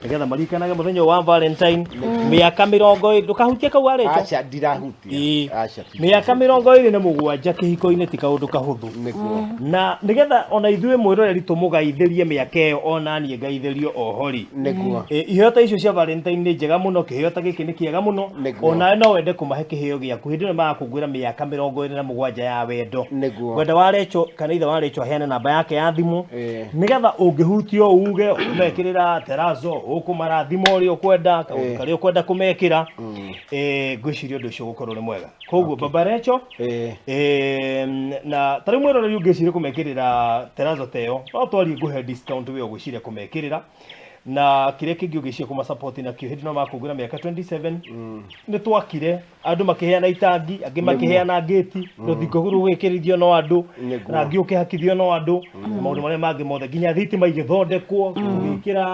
nĩgetha maririkanage mũthenya ũyũ wa Valentine mĩaka 20. Ndũkahutie kau warechwo. Aca ndirahutia. Ĩĩ. Aca. Mĩaka 27 kĩhiko-inĩ ti kaũndũ kahũthũ. Nĩguo. Na nĩgetha ona ithuĩ mwĩroreri tũmũgaithĩrie mĩaka ĩyo, ona niĩ ngaithĩrio oho rĩ. Nĩguo. Iheo ta icio cia Valentine nĩ njega mũno, kĩheo ta gĩkĩ nĩ kĩega mũno. Nĩguo. Onawe no wende kũmahe kĩheo gĩaku hĩndĩ ĩno marakũngũĩra mĩaka 27 ya wendo. Nĩguo. Wenda wa Rachel kana ithe wa Rachel aheane namba namba yake ya thimũ nĩgetha ũngĩhutio uge ũmekĩrĩra terazo ũkũmarathima ũrĩa ũkwenda kaũndũ karĩa ũkwenda kũmekĩra ngwĩciria ũndũ ũcio ũgũkorwo ũrĩ mwega koguo baba Recho na ta rĩu mwĩroreri ũngĩciria kũmekĩrĩra terazo ta ĩyo no twarie ngũhe discount we ũgwĩciria kũmekĩrĩra na kĩrĩa kĩngĩ ũngĩciria kũma support nakĩo hĩndĩ no makũngũĩra mĩaka 27 nĩ twakire andũ makĩheana itangi angĩ makĩheana ngĩti rũthingo rũgĩkĩrithio no andũ rangi ũkĩhakithio no andũ na maũndũ marĩa mangĩ mothe nginya thitima igĩthondekwo tũgĩkĩra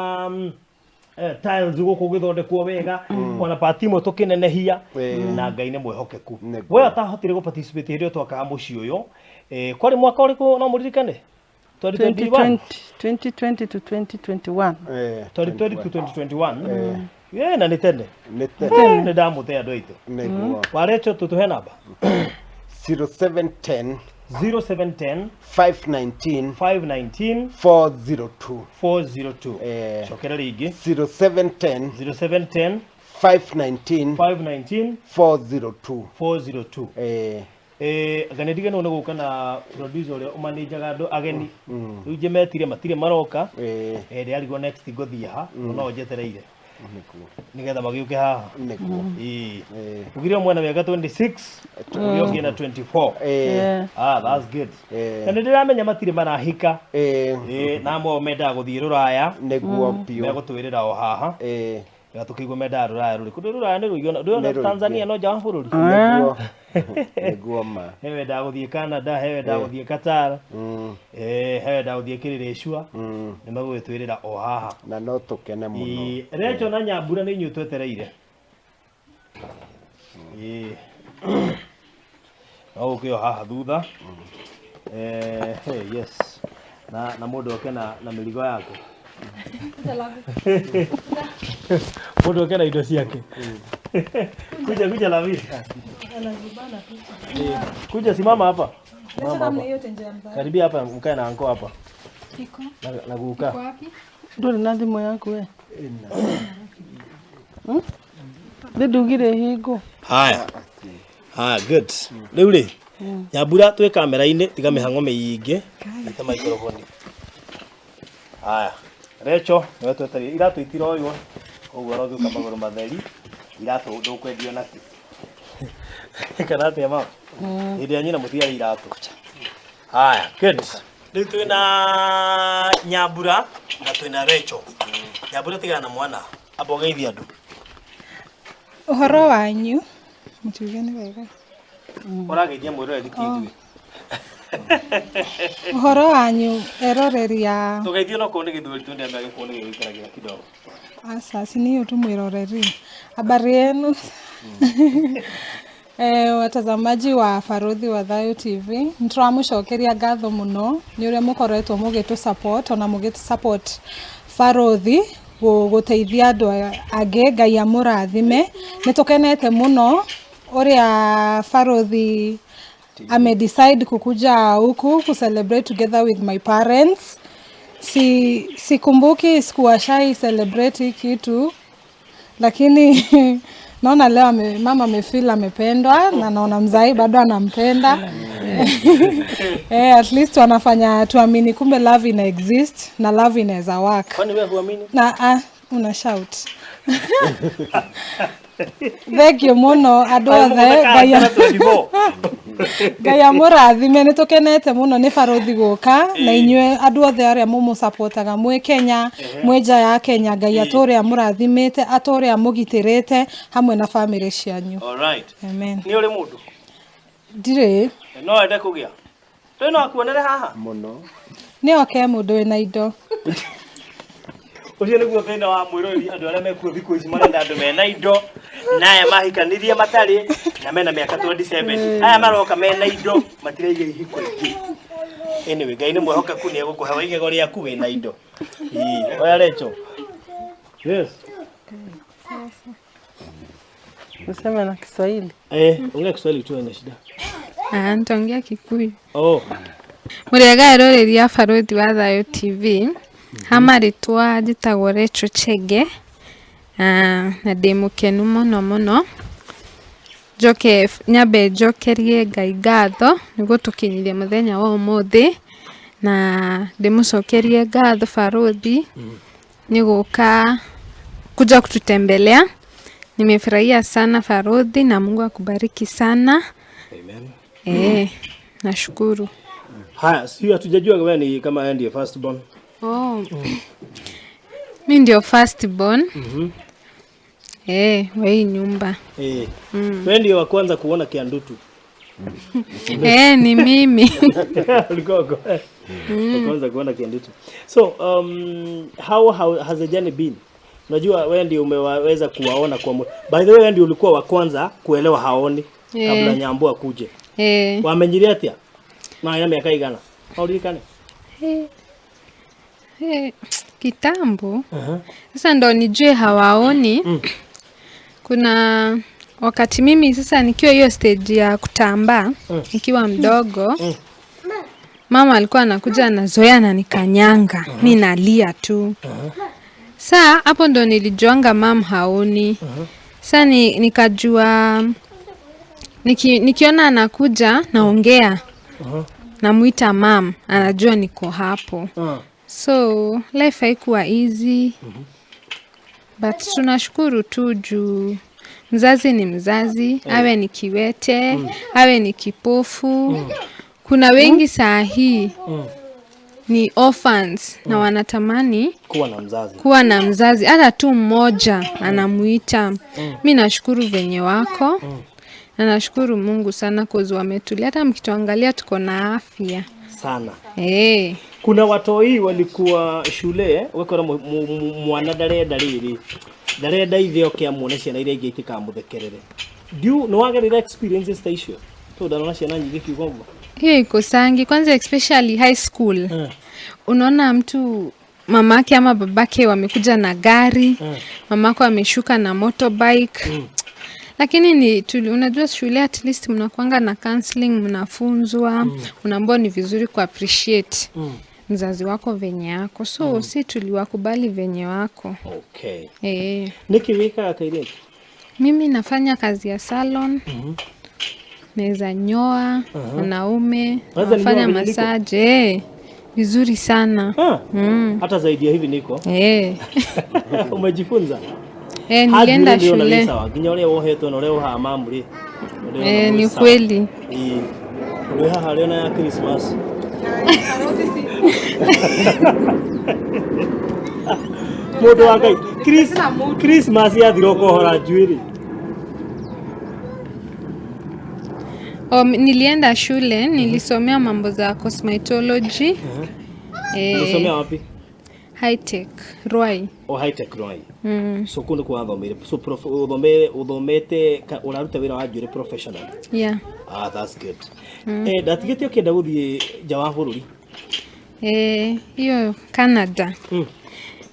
tiles gũkũ gũgĩthondekwo wega ona part imwe tũkĩnenehia na Ngai nĩ mwĩhokeku we atahotire gũ participate hĩndĩ ĩyo twakaga mũciĩ ũyũ kwarĩ mwaka ũrĩkũ no mũririkane 2021 2020 to 2021 2020 to 2021 yeah na nĩ tene nĩ ndamũte andũ aitũ warecho tũtũhe namba 0710 0710 519 519 402 402 cokera rĩngĩ 0710 0710 519 519 402 402 anga nĩ ndigano nĩ gũka na producer ũrĩa ũmanĩnjaga andũ ageni rĩu njĩmetire matirĩ maroka ndĩrarigwo next ngũthiĩ ha no njetereire nĩgetha magĩũke haha ugire mwena mĩaka 26 ũrĩa ũngĩ na 24 ah that's good na nĩ ndĩramenya matirĩ marahika na amwe ao mendaga gũthiĩ rũraya nĩguo biũ megũtwĩrĩra o haha na tukigwa mendaga rũraya rũrĩkũ ndũ rũraya nĩ rũigĩ ndũrona Tanzania no nja wa bũrũri nĩguo ma he wendaga gũthiĩ Canada he wendaga gũthiĩ Qatar he wendaga gũthiĩ Kĩrĩrĩcua nĩ megũgĩtwĩrĩra o haha na no tũkene mũno Recho na Nyambura nĩ inyuĩ twetereire no ũke o haha thutha yes na mũndũ oke na mĩrigo yake mũndũ oke na indo ciake kuja kuja lavi kuja simama hapa karibia hapa mkae na anko hapa na guka ndũrĩ na thimũ yaku we nĩ ndugire hingo haya haya good rĩu rĩ Nyambura twĩ kamera-inĩ tiga mĩhang'o mĩingĩ ita microphone haya Recho nĩwe twetereire iratũ itiroywo koguo ũrogĩũka magũrũ matheri iratũ ndũkwendio nakĩ kana atĩa mama hĩndĩ ya nyina mũtiarĩ iratũ haya good rĩu twĩna Nyambura na twĩna Recho Nyambura tigana na mwana amba ũgeithie andũ ũhoro wanyu mũtuge nĩ wega ũrageithia mwĩroreri ti ithuĩ ũhoro wanyu eroreri ya tũgeithio no korwo nĩ gĩthweri twende ambe agĩkorwo nĩ gĩgũikaragĩra kidogo asa si niyo tu mwĩroreri habari yenu watazamaji wa Baruthi wa Thayu TV nĩtũramũcokeria ngatho mũno nĩ ũrĩa mũkoretwo mũgĩtũ support ona mũgĩtũ support Baruthi gũteithia andũ angĩ Ngai amũrathime nĩ tũkenete mũno ũrĩa Baruthi ame decide kukuja huku ku celebrate together with my parents. Sikumbuki sikuwashai celebrate kitu lakini naona leo mama amefeel amependwa na naona mzai bado anampenda. At least wanafanya tuamini kumbe love ina exist na love inaweza work. Kwani wewe huamini? Na una shout. Thank you muno andũ othe Ngai amũrathime nĩ tũkenete mũno nĩ Baruthi gũka na inyuĩ andũ othe arĩa mũmũsupportaga mwĩ Kenya mwĩ nja ya Kenya Ngai atũre amũrathimĩte atũre amũgitĩrĩte hamwe na family cianyu. All right. Amen. Nĩ ũrĩ mũndũ? Ndirĩ. No ende kũgĩa? Twĩ no akuonere haha? Mũno. Nĩ oke mũndũ wĩna indo. Ũcio nĩguo thĩna wa mwĩroreri andũ arĩa mekuo thikũ ici marenda andũ mena indo na aya mahikanirie matarĩ na mena mĩaka 27 aya maroka mena indo matiraiga ihiko ingĩ anyway Ngai nĩ mwĩhokeku nĩ egũkũhe wa igego rĩaku wĩna indo oya Recho yes Useme na Kiswahili ongea Kiswahili tu ina shida nitaongea Kikuyu oh mũrĩega eroreri a Baruthi wa Thayu TV ha marĩtwa njĩtagwo Recho Chege na ndĩ mũkenu mũno mũno njoke nyambe njokerie Ngai ngatho nĩ gũtũkinyithia mũthenya wa ũmũthĩ Na ndĩmũcokerie ngatho Baruthi nĩ gũka kuja kututembelea. Nimefurahia sana Farodhi, na Mungu akubariki sana. Amen. Nashukuru. Haya, sio hatujajua wewe ni kama wewe ndiye first born. Oh. Mi ndio first born. Wa hii nyumba. Wewe ndio wa kwanza kuona kiandutu. Ni mimi. Ulikuwa wa kwanza kuona kiandutu. So, how has the journey been? Unajua wewe ndio umeweza kuwaona kwa by the way wewe ndio ulikuwa wa kwanza kuelewa haoni kabla Nyambo akuje. Wamenyiria atia? Na ina miaka igana. Haulikane. Kitambo. Sasa ndo nijue hawaoni. Kuna wakati mimi sasa nikiwa hiyo stage ya kutambaa, nikiwa mdogo. Mama alikuwa anakuja anazoea na nikanyanga. Mimi nalia tu. Saa hapo ndo nilijuanga mam haoni. Saa nikajua nikiona anakuja naongea. Namuita mam, anajua niko hapo. So life haikuwa easy. But tunashukuru tu juu mzazi ni mzazi, awe ni kiwete, awe ni kipofu. Kuna wengi saa hii ni orphans na wanatamani kuwa na mzazi. Kuwa na mzazi hata tu mmoja anamuita. Mimi nashukuru venye wako. Na nashukuru Mungu sana cause wametulia, hata mkituangalia tuko na afya sana. Kuna watoi walikuwa shule wekora mwana ndarenda riri ndarenda ithe oke amuone ciana iria ingĩ itikamũthekerere. Do no wagerire experiences ta icio? To ndarona ciana nyingĩ kiugo ũguo. Hiyo iko sangi kwanza, especially high school. Unaona mtu mamake ama babake wamekuja na gari, mamako ameshuka na motorbike. Lakini ni unajua shule at least mnakuanga na counseling, mnafunzwa, unaambiwa ni vizuri ku appreciate mzazi wako venye yako. So si tuliwakubali venye wako. Okay. Nikiwika kaireti. Mimi nafanya kazi ya salon. Naweza nyoa wanaume, nafanya massage. Vizuri sana. Hata zaidi ya hivi niko. Umejifunza? Nilienda shule. Nginya uria wohetwo na uria uhaha mamuri. Ni kweli. Uri haha rĩ ona ya Christmas. Mundu wa Ngai, Christmas yathira ũkohora njuĩrĩ. Nilienda shule, nilisomea mambo za cosmetology. Ulisomea wapi? High Tech Ruai. O High Tech Ruai. So kundu kwa thomire. So uthomete uraruta wira wa njuĩrĩ professional. Yeah. Ah, that's good. Ndatigĩte ũkĩenda gũthiĩ nja wa bũrũri. Hiyo Canada.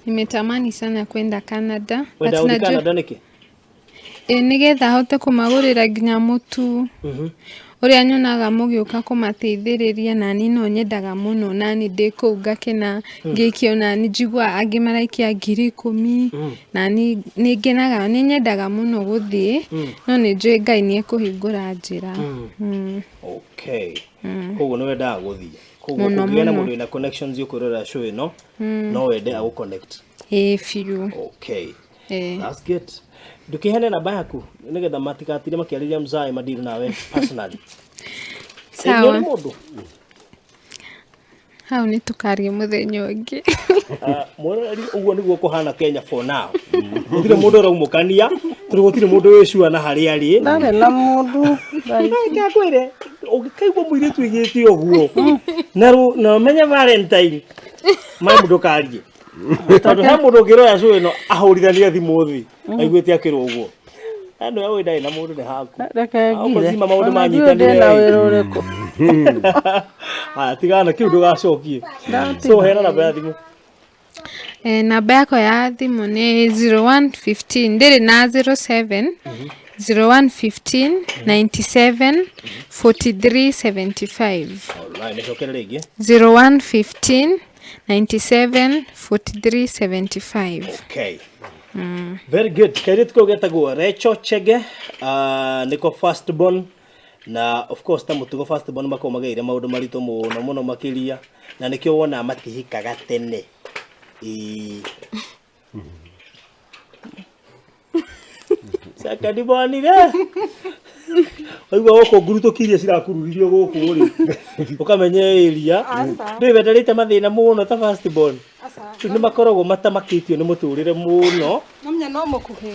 Nimetamani sana kwenda Canada. Wenda ũthiĩ Canada nĩkĩ? Nigetha hote kũmagũrĩra nginya mũtu. Ũrĩa nyonaga mũgĩũka kũmateithĩrĩria, nani no nyendaga mũno, nani ndĩ kũu ngakena ngĩikio, nani njigua angĩ maraikia 10,000, nani nĩngenaga, nĩnyendaga mũno gũthiĩ, no nĩnjũĩ Ngai nĩekũhingũra njĩra. Okay. Koguo nĩ wendaga gũthiĩ. Koguo ũngĩgĩa na mũndũ wĩna connections ũkwĩrorera show ĩno, no wende agũ connect. Biũ. Okay. That's good. Ndũkĩheane namba yaku nĩgetha matigatinde makĩarĩria mzae madiri nawe personally. Sawa. Mũndũ Hau nĩ tũkaria mũthenya ũngĩ. Mwĩroreri ũguo nĩguo kũhana Kenya for now. Gũtirĩ mũndũ ũraumũkania, tondũ gũtirĩ mũndũ wĩcua na harĩa arĩ. Ndarĩ na mũndũ. Ngakwĩre, ũngĩkaigua mũirĩtu aigĩte ũguo na ũmenye Valentine, ma mũndũ karie. Tondũ he mũndũ ũngĩroya show ĩno ahũrithanie thimũ thĩ, aiguĩte akĩrwo ũguo. Andũ aya ũyũ ndarĩ na mũndũ nĩ haku. Reke ngire. Maũndũ Ona ndiũĩ manyitanĩre. Ndĩna wĩra ũrĩkũ. Haya, tigana kĩu ndũgacokie. So heana namba ya thimũ. Namba yakwa ya thimũ nĩ 0115 ndĩrĩ na 07 0115 97 43 75. Alright, nĩcokere rĩngĩ. 0115 97 43 75. Okay. Very good. Kairĩtu kau getagwo Rachel Chege, nĩko first born. Na of course ta mũtugo first born makoragwo magereire maũndũ maritũ mũno mũno makĩria, na nĩkĩo wonaga matihikaga tene. Ĩĩ. Second born rĩ, waigua gũkũ ngurutũki iria cirakururirio gũkũ rĩ, ũkamenya area Aca. ndũĩ wenderete mathĩna mũno ta first born. Aca. Rĩu nĩ makoragwo matamakĩtio nĩ mũtũrĩre mũno. No menya no mũkuhĩ,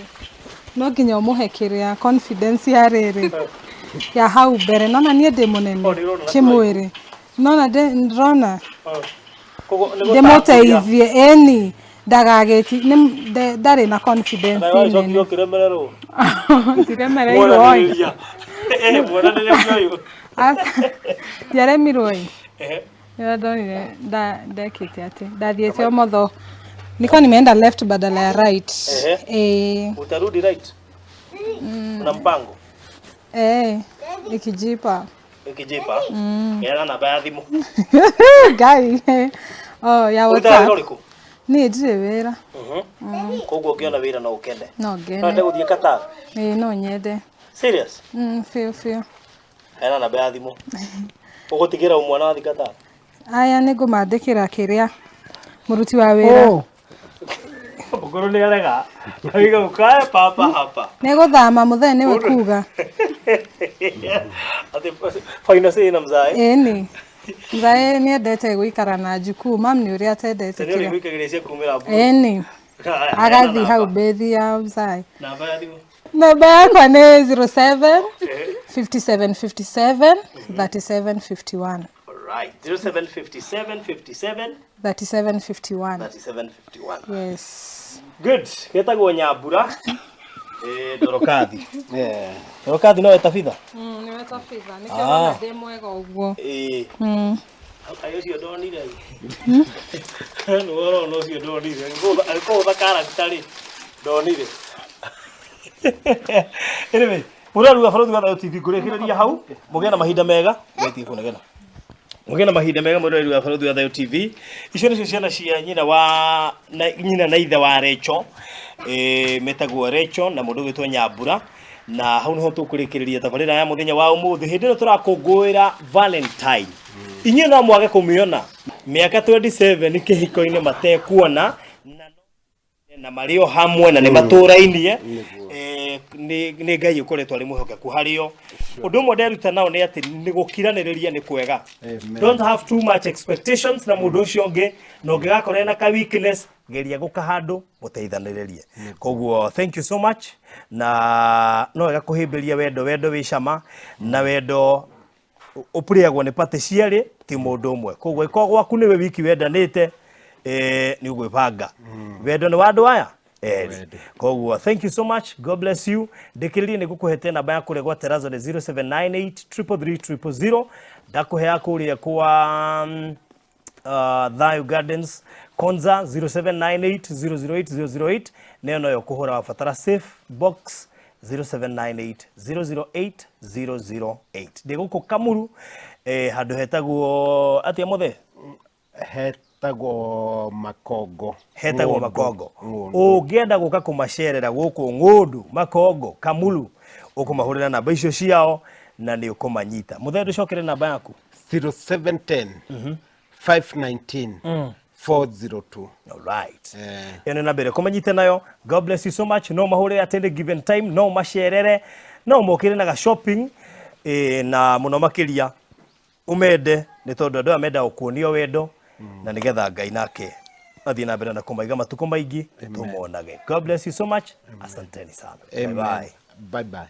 no nginya ũmũhe kĩrĩa confidence ya rĩrĩ ya hau mbere. Nona niĩ ndĩ mũnene Oh, nĩũrona na kĩmwĩrĩ, nona ndĩrona Koguo nĩ ndĩmũteithie ĩni ndagagĩti ndarĩ na confidence gũtambũria. nene. Ũkĩremererwo. Ndiremereirwo ĩ. Muonanĩrĩria. Muonanĩrĩria ũyũ. Aca, ndiaremirwo ĩ. Ehe. Nĩrĩo ndonire ndekĩte atĩ ndathiĩte ũmotho, nilikuwa nimeenda left badala ya right. Ehe. Eh. Utarudi right? Una mpango? Eh, ikijipa. Ikijipa. Heana namba ya thimũ. Ngai. Oh, ya Ũrutaga wĩra WhatsApp. ũrĩkũ? Niĩ ndirĩ wĩra. Koguo ũngĩona wĩra no ũkene. No No ngene. wende gũthiĩ Qatar? Ĩĩ, no nyende. Serious? Biũ biũ. Heana namba ya thimũ. Ũgũtigĩra ũ mwana wathiĩ Qatar? Aya, nĩ ngũmandĩkĩra kĩrĩa mũruti wa wĩra. Mũkũrũ nĩ arega. Auga ukae papa hapa. Nĩ gũthama mũthee nĩwe kuga. Atĩ finance ĩna mzae. Ĩni. Mzae nĩendete gũikara na njukuu, mam nĩ ũrĩa atendete Nĩ ũrĩ kĩrĩa. gwĩkagĩria cia kumĩra mbura. Ĩni. Haya, heana Agathiĩ hau namba. mbĩthi ya mzae. Namba ya thimũ. Namba yakwa nĩ 07 57 57 37 51. Alright, 0757 57 37 51. 37 51. Yes. Good. Getagwo Nyambura. Eh, Dorokathi. Dorokathi no weta bitha? Nĩ weta bitha, nĩkĩo Ah. ũrona ndĩ mwega ũguo. Ĩĩ. Kaĩ ũcio ndonire. Nĩ ũrona ũcio ndonire. Agĩkũgũtha character rĩ. Ndonire. Anyway, mũraruga Barũthi wa Thayũ TV ngũrĩkĩrĩria hau. Mũgĩe na mahinda mega. Wetie kũnegena. Mũgĩe na mahinda mega mũroreri wa Barũthi wa Thayũ TV. Icio nĩcio ciana cia nyina wa na, nyina na ithe wa Recho. Metagwo Recho na mũndũ ũgwĩtwo Nyambura. Na hau niho tũkũrĩkĩrĩria tabarĩra ya mũthenya wa ũmũthĩ hĩndĩ ĩno tũrakũngũĩra Valentine. Inyuĩ no mwage kũmĩona mĩaka 27 kĩhiko-inĩ matekuona na marĩ o hamwe na nĩ matũrainie. Nĩ Ngai ũkoretwo arĩ mwĩhokeku harĩo. Ũndũ ũmwe nderuta nao nĩ atĩ nĩ gũkiranĩrĩria nĩ kwega. Don't have too much expectations na mũndũ ũcio ũngĩ, na ũngĩgakorwo ena ka weakness, geria gũka handũ mũteithanĩrĩrie. Koguo thank you so much, na no wega kũhĩmbĩria wendo. Wendo wĩ cama, na wendo ũpurĩagwo nĩ patĩ cierĩ, ti mũndũ ũmwe. Koguo ĩkorwo gwaku nĩwe wiki wendanĩte, nĩ ũgwĩbanga. Wendo nĩ wa andũ aya erĩ. Koguo thank you so much, God bless you. Ndĩkĩrĩrie nĩ ngũkũhete namba ya kũrĩa gwa Terazo nĩ 0798 333 000. Ndakũhea kũrĩa kwa Thayu Gardens Konza 0798 008 008, nayo noyo kũhũra wabatara safe box 0798 008 008. Ndĩ gũkũ Kamuru, handũ hetagwo atĩa mũthee? Hetagwo Makongo. Hetagwo Ng'ũndũ. Makongo. Ng'ũndũ. Ũngĩenda gũka kũmacerera gũkũ Ng'ũndũ, Makongo, Kamulu, ũkũmahũrĩra namba icio ciao na nĩ ũkũmanyita. Mũthee, ndũcokere namba yaku. 0710 519 402. Alright. Ĩyo nĩ namba ĩrĩa kũmanyita nayo. God bless you so much. No mahũrĩre at any given time, no macerere, no mokĩre na ga shopping, na mũno makĩria ũmende nĩ tondũ andũ aya mendaga gũkuonio wendo, na nĩgetha Ngai nake athiĩ na mbere na kũmaiga matukũ maingĩ tũmonage. God bless you so much. Asanteni sana. Bye Amen. bye. Bye bye.